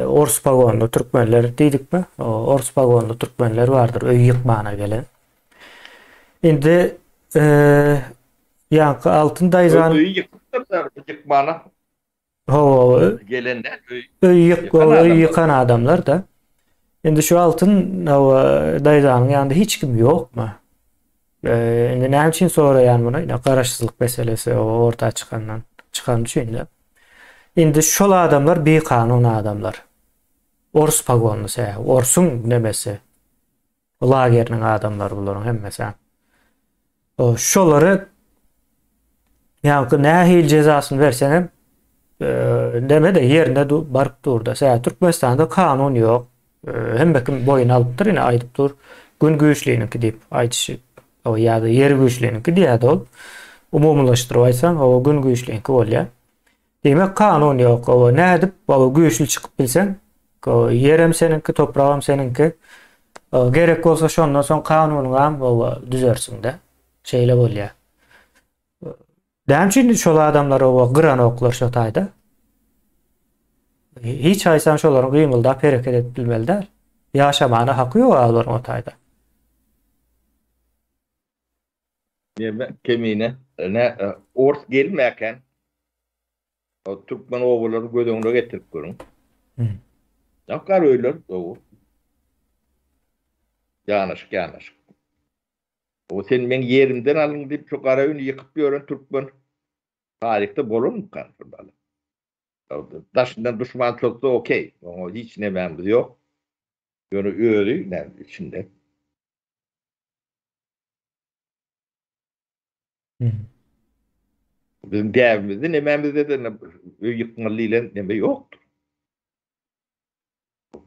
ors pagonly türkmenler diýdikmi? Ors pagonly türkmenler bardyr öý ýykmana gelen. Indi. Ýaňky Altyn daýzanyň Öýi ýykypdyrlar, ýykmana. Hawa, Gelenler öý öý ýyk, öý ýykan adamlar-da. Indi şu Altyn hawa daýzanyň ýanynda hiç kim ýokmy? Indi näme üçin soraýan muny? Ine garaşsyzlyk meselesi orta çykandan, çykany üçin-de. Indi şol adamlar bikanun adamlar. Ors pagonly sebäbi, orsuň nemesi. Lageriniň adamlary bularyň hemmesi. Şolary ýaňky nähili jezasyny berseňem neme-de ýerinde baryp dur-da. Sebäbi Türkmenistanda kanun ýok. Hemme kim boýun alypdyr, ine aýdyp dur. Gün güýçliniňki diýip aýdyşy ýa-da ýer güýçliniňki diýýär ol. Umumylaşdyryp aýtsaň, o gün güýçliniňki bolýar. Diýmek kanun ýok. Oba nädip oba güýçli çykyp bilseň, ýerem seniňki, topragam seniňki. Gerek bolsa şondan soň kanunyňam oba düzersiň-de. Şeýle bolýar. Näme üçin şol adamlar oba gyranoklar şo taýda? Hiç haýsam şolaryň gymyldap hereket edip bilmeli däl. Ýaşamana haky ýok olaryň o taýda. Neme kemine ne ors gelmäken o türkmen obalaryny göz öňüne getirip görüň. Ýok gar öýler gowy. Ýanaşyk ýanaşyk. O sen meň ýerimden alyň diýip şu gara öýüni ýykyp ýören türkmen taryhda bolanmyka şundaly. Daşyndan duşman çozsa okey. Oňa hiç nemämiz ýok. Ýöne özi näme içinde. Biziň däbimizde nemämizde de öý ýykmaly diýlen neme ýokdur.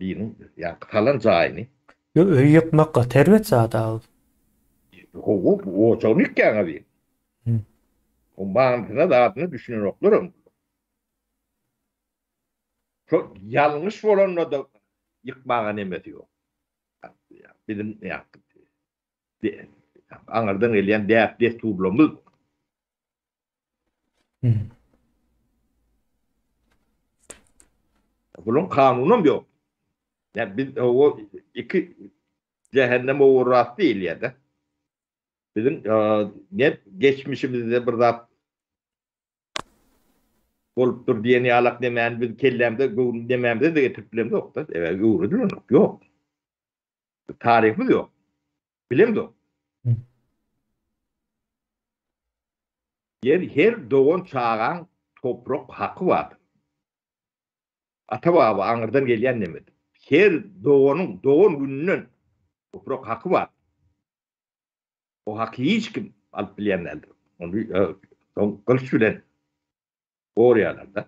Biriniň ýa salan jaýyny. Ýok, öý ýykmak gaty erbet zat a ol. Hawa, ojagyny ýykýaň-a bir. O manysyna zadyna düşünenoklar hem. Şo ýalňyş bolanda-da ýykmaga nemesi ýok. Biziň aňyrdan gelýän däp-dessurlarymyz. Bularyň kanunam ýok. Ýa biz o iki jähennem owurras diýilýär-de. Biziň ne geçmişimizde bir zat bolupdyr diýen ýalak nemäni biz kellämize göwün nemämize-de getirip bilemzok-da. Sebäbi öwredilenok, ýok. Taryhymyz ýok. Bilemzok. Ýer her dogan çagaň toprak haky bardyr. Ata-baba aňyrdan gelýän nemedir. Her doganyň dogan gününden toprak haky bar. O haky hiç kim alyp bilýän däldir. Ony soň gylyç bilen gorýarlar-da.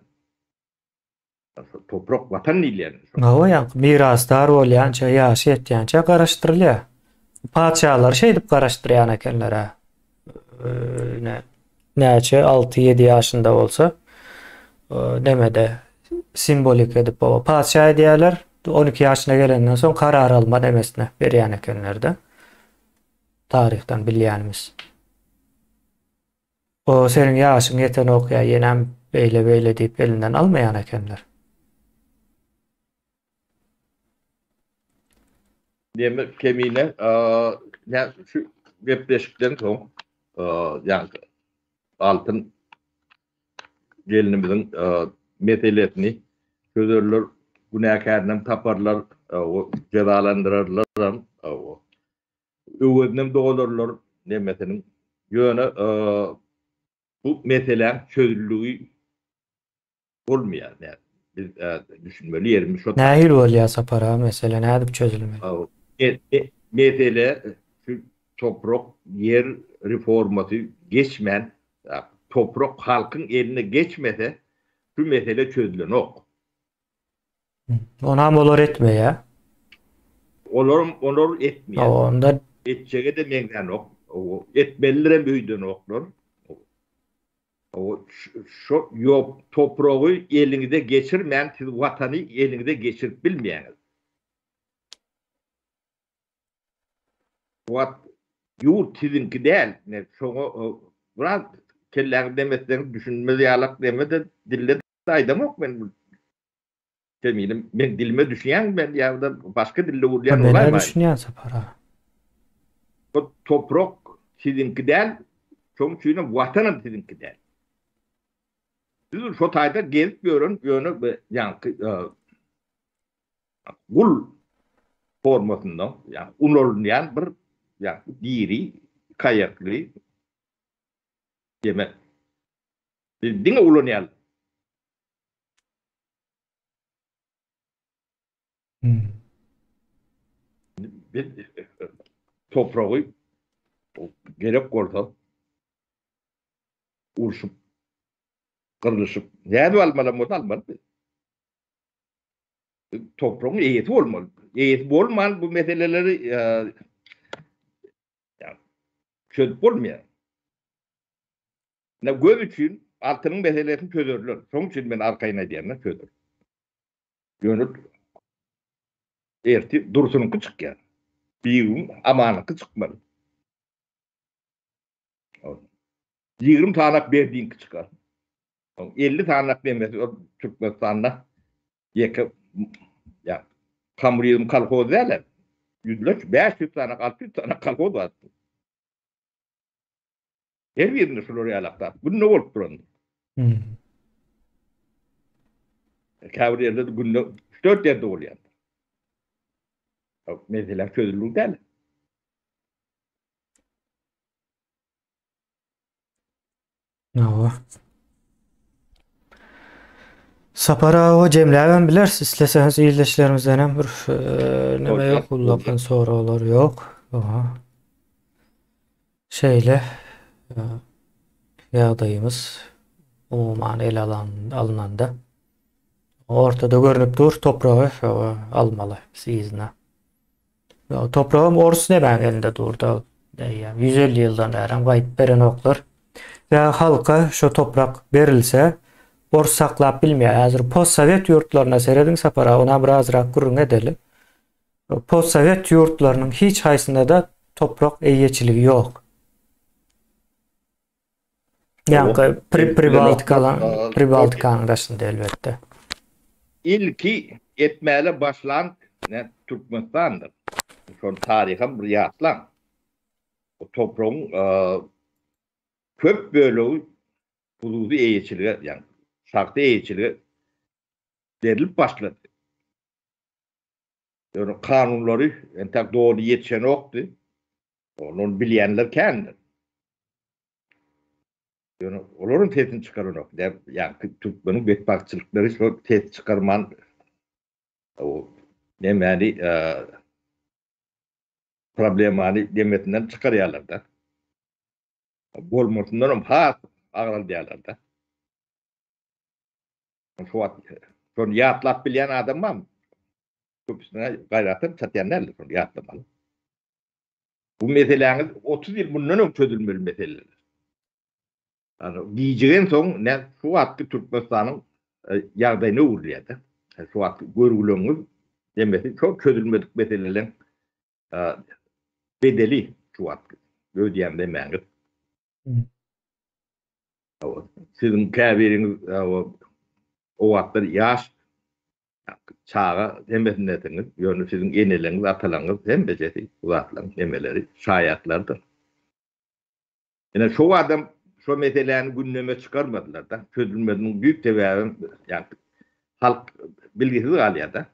Toprak watan diýilýän. Hawa, ýaňky mirasdar bolýança, ýaşy ýetýänçä garaşdyrylýar. Patyşalary şeýdip garaşdyrýan ekenler-ä. Ine, näçe, alty-ýedi ýaşynda bolsa, nemede simbolik edip, patyşa edýärler. 12 ýaşyna gelenden soň karar alma nemesine berýän ekenler-de. Taryhdan bilýänimiz. O seniň ýaşyň ýetenok ýa ýenem beýle-beýle diýip elinden almaýan ekenler. Diýmek Kemine nä şu gepleşikden soň ýaňky Altyn gelnimiziň meselesini çözerler, günäkärinem taparlar, jezalandyrarlaram. Öwezinem dolarlar nemesiniň. Ýöne bu meseläň çözüldigi bolmaýar. Näme? Biz düşünmeli ýerimiz şo. Nähili bolýar Sapar aga mesele nädip çözülmeli? Mesele şu toprak ýer reformasy geçmän, toprak halkyň eline geçmese şu mesele çözülenok. Onam olar etmeýär. Olaram olar etmeýär. Hawa, onda etjege-de meňzänok. Etmelidirem öýdenoklar. Hawa, şo ýok topragy eliňize geçirmän siz watany eliňize geçirip bilmeýäňiz. Wat ýurt siziňki däl. Men şoňa biraz kelläňizi demetseňiz düşünmez ýalak deme-de dilde Aýdamok men Kemine men dilime düşünýäňmi men ýa-da başga dilde gürleýän bolaýmaýyn. Menä düşünýän Sapar aga. Bu toprak siziňki däl. Şonuň üçinem Watanam siziňki däl. Siz şo taýda gezip ýören ýöne ýaňky gul formasynda ýa ulanylýan bir ýa diri kaýakly demek. Biz diňe ulanýarlar. Biz topragy gerek bolsa urşup, gyrlyşyp, nädip almalam bolsa almaly biz. Topragyň eýesi bolmaly. Eýesi bolman bu meseleleri çözüp bolmaýar. Ine göz üçin altynyň meselesini çözerler. Şonuň üçin men arkaýyn aýdýan, çözer. Ýöne ertir Dursunyňky çykýar. Birigün Amanyňky çykmaly. 20 sanak Berdiňki çykar. 50 sanak demesi ol Türkmenistanda ýeke ýa kommunizm kolhoz däl. Ýüzlerçe 500 sanak 600 sanak kolhoz bar. Her birinde şular ýalak zat günde bolup duran. Hmm. Käbir ýerde günde 3-4 ýerde bolýar. Mesele çözüldi däl. Hawa. Sapar aga jemläbem bileris. Isleseňiz ildeşlerimizden hem bir e, neme ýok, ullakan soraglar ýok. Aha. Şeýle e, ýagdaýymyz umuman ele alan alnanda ortada görnüp dur topragy almaly biz yzyna. Topragam orus nemäň elinde durda eýýäm 150 ýyldan bärem gaýdyp berenoklar. Ýa halka şo toprak berilse ors saklap bilmeýär. Häzir postsowet ýurtlaryna serediň Sapar aga onam birazrak gürrüň edeli. Postsowet ýurtlarynyň hiç haýsynda-da toprak eýeçiligi ýok. Ýaňky Pri Pribaltikalaň Pribaltikanyň daşynda elbetde. Ilki etmäle başlan ne Türkmenistandyr. Şony taryham bir ýatlaň. O topragyň köp bölegi hususy eýeçilige, ýagny şahsy eýeçilige berlip başlady. Ýöne kanunlary entek doly ýetişenokdy. Ony bilýänler kändir. Ýöne olaryň sesini çykaranok. Ýa türkmeniň betbagtçylyklary şol ses çykarman o nemäni problemany demesinden çykarýarlar-da. Bolmasyndan hem has agraldýarlar-da. Şu wagt şony ýatlap bilýän adam barmy? Köpüsine gaýratam çatýan däldir şony ýatlamaly. Bu meseläňiz 30 ýyl mundan öň çözülmeli meseleler. Yani gijigen soň ne şu wagtky Türkmenistanyň e, ýagdaýyna öwrülýär-de. E, şu wagtky görgüleňiz demesi çok çözülmedik meseleleň e, bedeli şu wagtky ödeýän demäňiz. Hmm. Siziň käbiriňiz o wagtlar ýaş çaga hemmesindesiňiz, ýöne siziň eneleriňiz, atalaryňyz hemmejesi bu zatlaryň nemeleri şaýatlardyr. Ine şo adam şo meseläni gündeme çykarmadylar-da. Çözülmeziniň düýp sebäbem ýa halk bilgisiz galýar-da.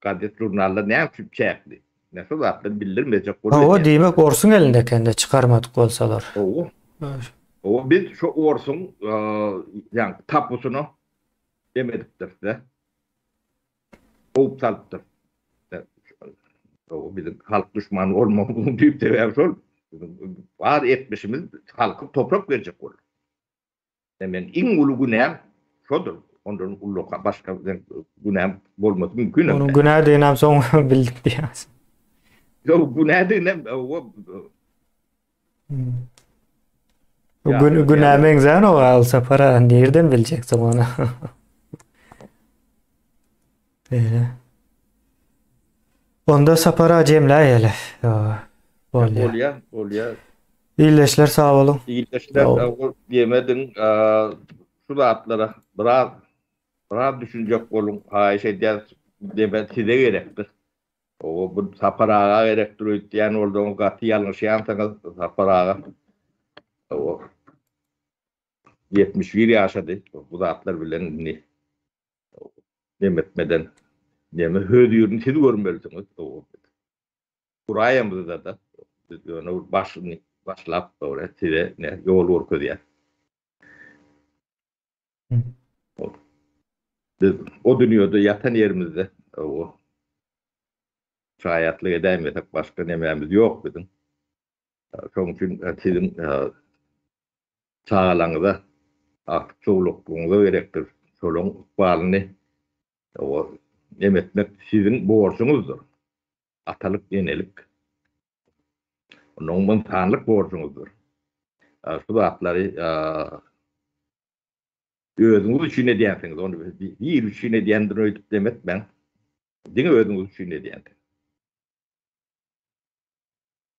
Gazet, žurnallar näme üçin çäkli? Ine şo zatlary bildirmejek bolup Hawa, diýmek orsuň elinde ekende çykarmadyk bolsalar. Hawa. Hawa, biz şo orsuň ýa tapusyna demedipdiris-de. Howp salypdyr. Hawa, biziň halk duşmany bolmagymyzyň düýp sebäbi şol. Biziň bar etmişimiz halka toprak berjek boldy. Men iň uly günäm şodur. Ondan uly başga günäm bolmasy mümkin hem. Onuň günädigini soň bildik diýýäs. Ýok, günädigini o Gün günä meňzän o al sapara nirden biljeksin ony? Beýle. Onda sapara jemläýeli. Bolýar. Bolýar, bolýar. Ildeşler sag boluň. Ildeşler sag boluň. Diýemediň, şu zatlara biraz biraz düşünjek boluň, haýyş edýäs, diýmek size gerekdir. O bu Sapar aga gerekdir öýtýän bolsaňyz gaty ýalňyşýansyňyz Sapar aga. O 71 ýaşady. Bu zatlar bilen indi neme etmeden neme hözirini siz görmelisiňiz. Guraýamyzda-da biz ýöne bir başyny başlap dogry size ne ýol görkezýär. Biz o dünýede ýatan ýerimizde o şaýatlyk edäýmesek başga nemämiz ýok biziň. Şonuň üçin siziň çagalaryňyza, agtyk-çowluklygyňyza gerekdir. Şolaryň ykbalyny neme etmek siziň borjuňyzdyr. Atalyk, enelik. Onuň ynsanlyk borjuňyzdyr. Şu zatlary özüňiz üçin edýänsiňiz. Ony biri üçin edýändir öýdüp neme etmäň. Diňe özüňiz üçin edýänsiňiz.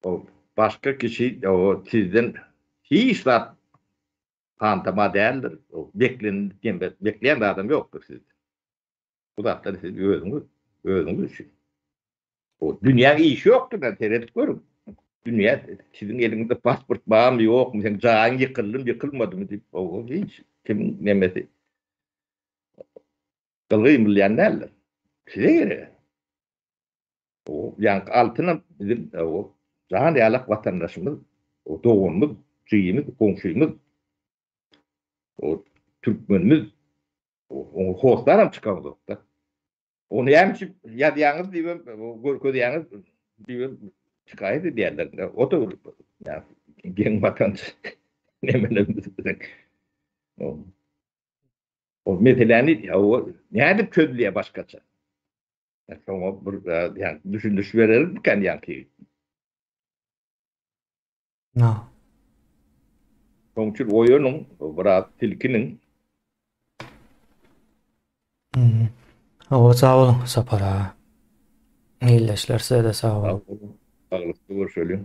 O başga kişi o sizden hiç zat hantama däldir. O beklen bekleýän zadam ýokdur sizden. Bu zatlary siz özüňiz özüňiz üçin. O dünýäň işi ýokdur, da seredip görüň. Dünýä siziň eliňizde pasport barmy, ýokmy, seň jaýyň ýykyldymy, ýykylmadymy diýip, o hiç kimiň nemesi gylgymylýan däldir. Size gerek. O ýaňky altynam biziň o jan ýalak watandaşymyz, o doganymyz, jigimiz, goňşymyz, o türkmenimiz, oňa hossaram çykamzok-da. Ony näme üçin ýazýaňyz diýibem, görkezýäňiz diýibem şikaýat edýärler. O-da bir geň watançy nemelerimiz biziň. O meseläni nädip çözülýär başgaça? Şoňa bir ýa düşündiriş berermikan ýaňky? Na. Şoň üçin oýanyň, biraz silkiniň. Hmm. Hawa, sag boluň Sapar aga. Ildeşler size-de sag boluň. Sag boluň. Saglykda görşeliň.